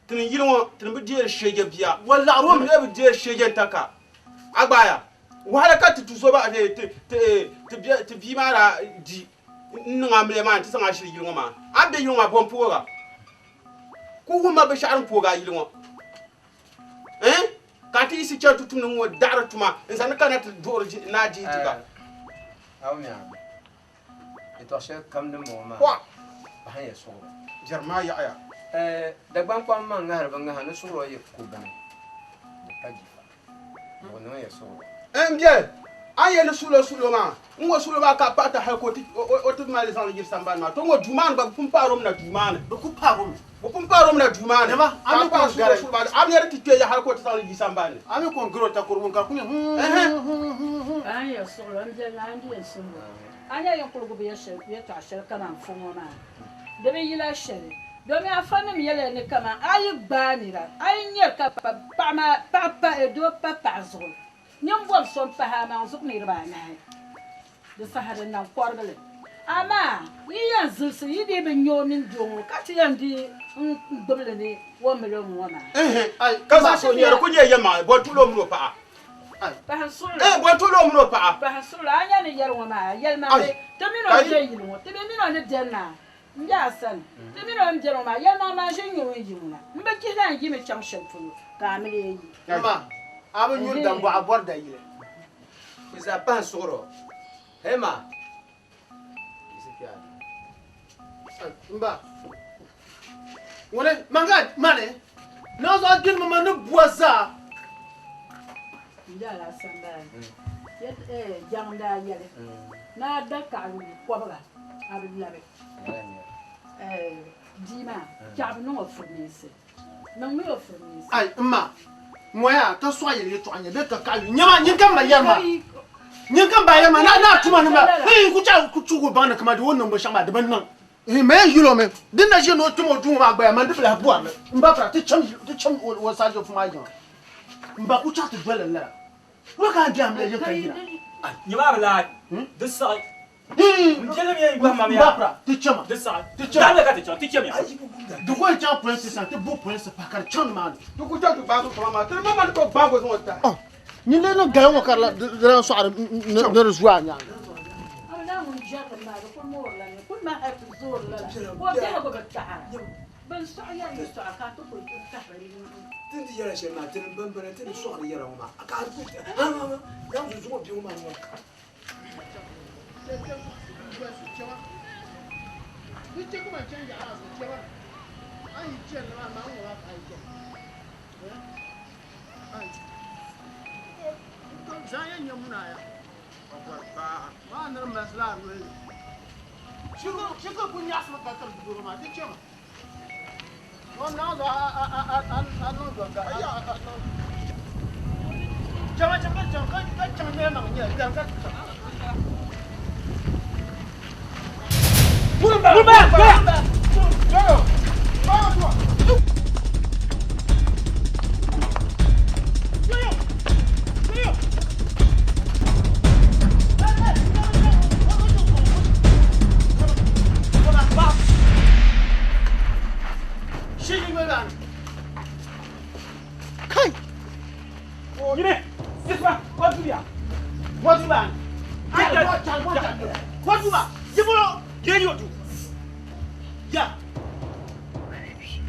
Tini yili ŋɔ, tini bi deeri sheeje bia. O laɣiri o mi. Tini bi deeri sheeje n-ta ka. A gbaaya, wahala ka ti tu so ba, ti bia maa daa di n-niŋ amiliya maa nti zaŋ a ʒili yili ŋɔ maa. A ni be yili ŋɔ maa, bɔ m-poog a? Ku wuhi ma binshɛɣu din poog a yili ŋɔ. Eh? Ka ti yiɣisi chani ti tumdi ŋ-ŋɔ daɣiri tuma n-zaŋdi kana ti duɣiri naa dihi ti gba. Awumya, yɛtɔɣ shɛli kam din bɔŋɔ maa, Kɔɣ! pahi ya suɣuro. Jɛri maa yaɣiya. Dagbaŋ kpam maa ŋahiri bi ŋaha ni suɣuro yi ku bini, di pa jifa. Di niŋ ya suɣuro. N biɛli, a ni yɛli ni suɣilo suɣilo maa, n ŋɔ suɣilo maa ka a paɣi ti hali ka o ti mali zaŋli yiri sambani maa. To ŋɔ duu maa ni gba bɛ pun paari o mi na duu maa ni. Bɛ ku paari o mi. Bɛ pun paari o mi na duu maa ni. Nema, a mi Ka a paɣi ko n suɣilo gari. suɣilo maa, a mi yɛli ti kpe ya hali ka o ti zaŋli yi sambani ni. A mi ko n gari o takɔro ŋun ka ku nyɛ Ka a ni yɛli suɣilo, n biɛli ni a ni di yɛn suhiri o. A nya yin kuli gbubi yɛtɔɣ shɛli kaman fuŋ ŋɔ maa, di bi yila shɛli. Domi afanim yɛliya ni kaman a yi gbaai nira, a yi nyari ka paɣa maa, paɣa pa, doo pa paɣa zuɣu, nyin bɔbi so m-pahi a maŋ zuɣu niriba anahi, di saha din na n-kɔrigi li. Amaa yi yɛn zilisi yi dii bi nya o mini doo ŋɔ ka ti yɛn di n-gbibi li ni o mil o ŋɔ maa. Ɛnhɛn, ka zaɣ so nya di ku nyɛ yɛlimaŋli, bɔ n-tuɣili o mini o paɣa. Pahi suɣili. Ɛɛn, bɔ n-tuɣili o mini o paɣa. Pahi suɣili, a nya ni yɛli ŋɔ maa, yɛlimaŋli, ti mini o be yili ŋɔ, ti bi mini o ni beni maa. M be a sani, ti mini o ni beni ŋɔ maa, yɛlimaŋli maa n-ʒi n-nyɛ o ni yi ŋuna. M bi chihi la n yimi chaŋ shɛli polo, ka a mi lee yi. Ma, a bi nyuri dambɔɣu, a bɔri dayili. Bɛ zaa pahi suɣiri o. Hey ma! Yiɣisi kpe a duu. M ba, ŋuni, man ka mani, naanzuɣu a gbinimi ma ni bua zaa. M be a laa sambani ni, jaŋ n-daa yɛli ni a da kaɣili kɔbiga a bi labi. Bia maa, chɛɣu bi niŋ o firimiinsi. Niŋmi o firimiinsi. Ai, m ma, ŋɔya ka sɔɣi yɛli yɛtɔɣa n-nyɛ bee ka kaɣi yu. Nyama, nyin ka m ba yɛri maa. Nyin ka m ba yɛri maa, ni a tuma ni maa. Hii, ku chaɣ ku chugi o baŋ ni kaman di o ni niŋ binshɛɣu maa, di bi niŋ. Hii, ma yɛn yuli o mi. Din na ʒi ni o tim o duu ŋɔ maa gbaya, man di bi lahi bɔri li. M ba pira, ti cham, ti cham o saaʒiɛfu maa yiŋa. M ba ku chaɣ ti doli li lala. Wula ka a ni be a mila yiŋ ka yina? Nyama a bi lahi di saɣi. N biɛlim yɛn gbahi ma mi ya. Ti chama. Di saɣi. Ti chama. Daɣila ka ti chaŋ, ti chamiya. Di ko chaŋ polinsi sani, ti bo polinsi pahi ka di chaŋ nimaani. Ti ku chaŋ ti gbaagi o kama maa, ti di ma ma ni tooi gbaagi o zaŋ o tahi. Nyin lee niŋ gala ŋɔ ka di lan sɔɣiri ni di zuai a nyaaŋa. A bi lahi ŋun jɛrili maa, di kuli moorila mi, kuli maa hali ti zoori lala, ka o biɛhigu bi taɣira. Bɛn sɔɣi yɛri yɛtɔɣa ka a ti kuli tahiri Ti ni ti yɛra shɛli maa, ti ni bambana, ti ni sɔɣiri yɛra ŋɔ maa, ka a ti kuli ha ha ha, zaŋ zuɣu o bia ŋɔ maa noli.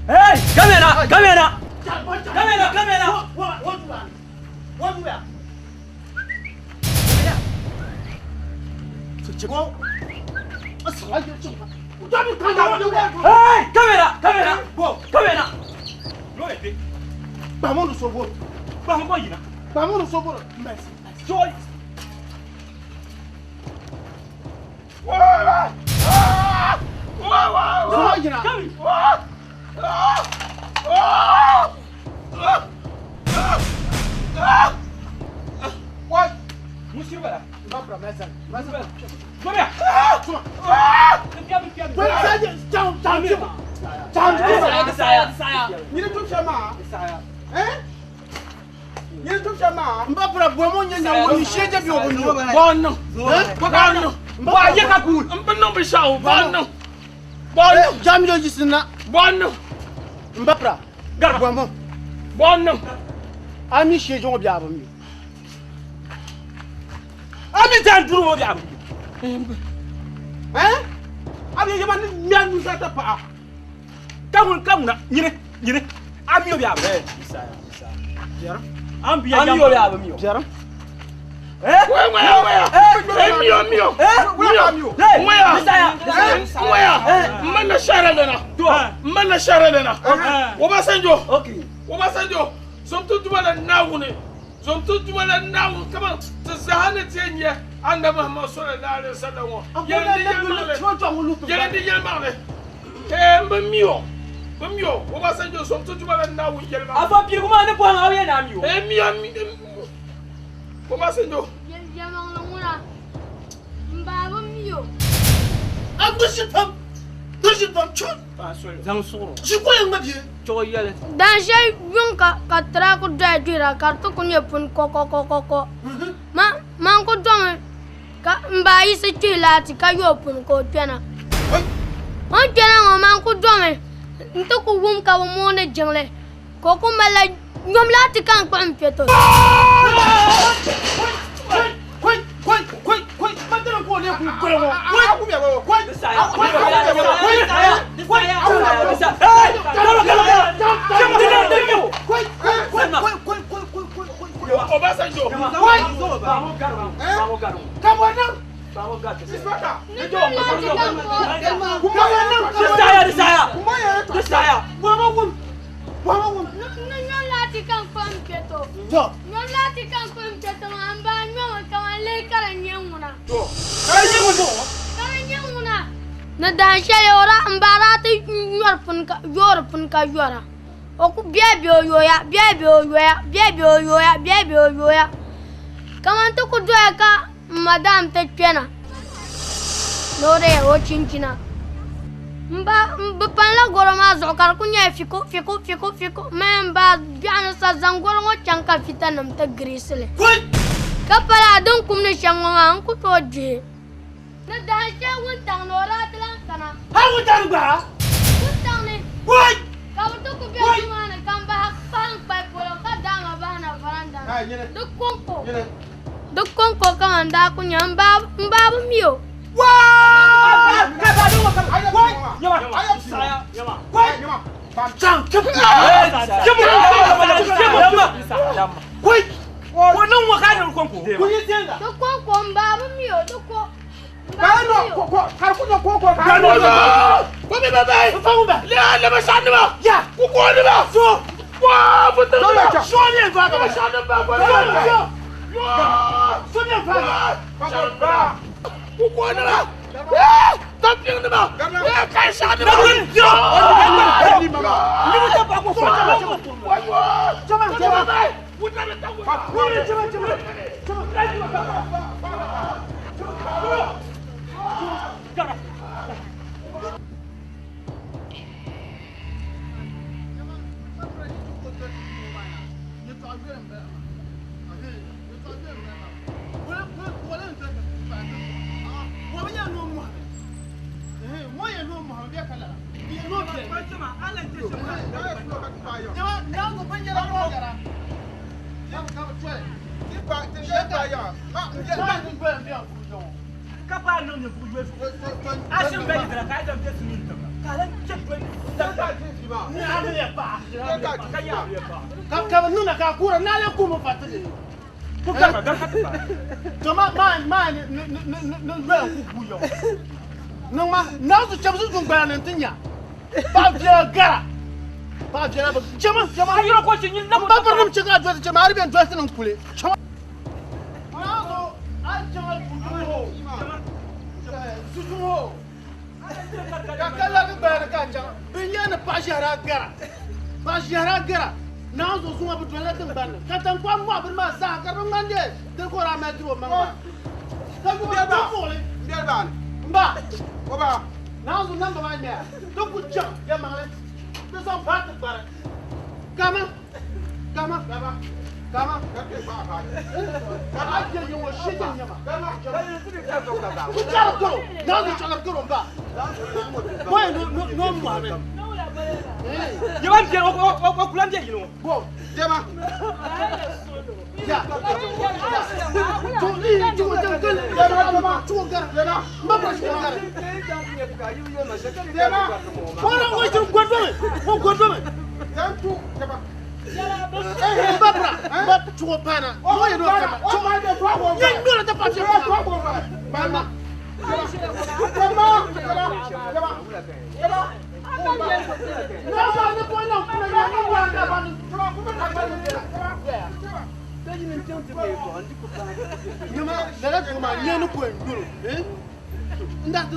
Hey, come here now, come here now. Come here now, come here now. Hey, come here now, come here now. Come here now. Joy. Ami shejo bi abum yo. Ami tan duru bi abum. Eh? Abi yema ni mianu sa ta pa. Kamun kamuna nyine nyine. Ami yo bi abum. Eh, Isaya Isaya. Ami yo bi abum yo. Biara. Eh? Eh, mio mio. Mio. Mwaya. Mwaya. Mana shara lena. Mana shara lena. Obasanjo. Okay. Obasanjo. Zomtu jumala nawune. Zomtu jumala nawun kama tazahane tenye anda Muhammad sallallahu alaihi wasallam. Yele di yelmagle. Eh mio. Mio. Obasanjo zomtu jumala nawun yelmagle. Afa pirguma ne po ha ye na mio. Eh mio. Obasanjo. Yelmagle nguna. Mbaba mio. Agushipam. Gushipam chun. Zang soro. Jikoy ngabye. Choyele. Dan shey yun ka ka tra ku da dira ka to ku nye pun ko ko ko ko ko. Ma man ku dom ka mba yi se chi lati ka yo pun ko tena. On tena ngo man ku dom nto ku wum ka wo mo ne jingle. Ko ku mala nyom lati kan ko mpeto. Koi koi koi koi madara ko ne ku ko ko. Koi Obasanjo. Na dan shey ora mbarati yor pun ka yor pun ka yora. Oku bia bio yoya bia bio yoya bia bio yoya bia bio yoya. Kaman to ku doya ka madam te twena. Lore o chinchina. Mba mba goro ma zo kar ku nya fiko fiko fiko fiko mba biana sa zangoro ngo chanka fitanam te grisle. Ka pala don kumne shango ma ku to je. Na dan shey wun tang no ra tlan kana. Ha wun tang ba? Wun tang ne. Wai! Ka to ku be mana kan ba pan pa polo ka dama ba na faranda. Duk konko. Duk konko kan anda ku nya mba mba mio. Wa! Ka ba do ka. Wai! Nyama. Saya nyama. Wai! Nyama. Bam chang. Chum. Chum. Chum. Wai! Ko nan wa ka da konko. Ku yi tenga. Duk konko mba mio duk ko. Kano ko kar ku ko ko kano ko be be fa ba ya le ba shan ba ya ku ko ni ba so wa fu ta ba so ne fa ba shan ba ba so ne fa ba ku ko ni ba eh ta ping ni ba eh kai shan ba ni mu ta ba ko so wa wa chama chama ku ta ta ku chama chama chama. Ka lan chɛ doli Ka ka bi niŋda ka a kuhira ni a lee kuhimi fatili. To ma ma ma ni ni ni ni loya ku bu yɔ. Niŋ ma naanzu chɛbu zunzun gbala ni n ti nya. Paɣa viɛla gara. Paɣa viɛla bi chɛma chɛma. A yɔrɔ ko ti nyin na N ba birinim chɛ ka a dolisi chɛma a di bɛn dolisi ni n kuli. Chɛma. Naanzu a chaŋ zuzuŋ o. Zuzuŋ o. Ka ka larigi gbala ni ka a chaŋ. Bɛ nya ni paɣa ʒiɛhira gara. Paɣa ʒiɛhira gara. Naanzu zuŋɔ bi dolila tiŋgbani ni. Ka taŋkpaɣu mɔɣu bini maa zaa ka di bi ŋmani dee dini ka o daa mali diri o maŋ maa. Ka yuba ti muɣili. Mba. Naanzu namba maa ŋmɛya. Ti ku chaŋ yɛlimaŋli. Ti zaŋ paai ti gbari. Kama. Kama. Kama. Ka a je yiŋɔ shi ti nyama. Ku chɛri karo. Naanzu chaŋ karo mba. Bɔyi no mɔhimi. Yaba n biɛni o kula n bɛ yili ŋɔ. Bo. Jɛma. Ya. Tugu gara. Mba bɔra tugu gara. Bɔra ŋɔ jiri gɔdɔmi. Ŋɔ gɔdɔmi. Mba bɔra. Mba tugu paana. Ŋɔ yɛ n'o kama. Nye ŋmɛra ti pa fiɛ paana. Nyama lala dugu maa nyɛ ni ko n yoro n daa ti.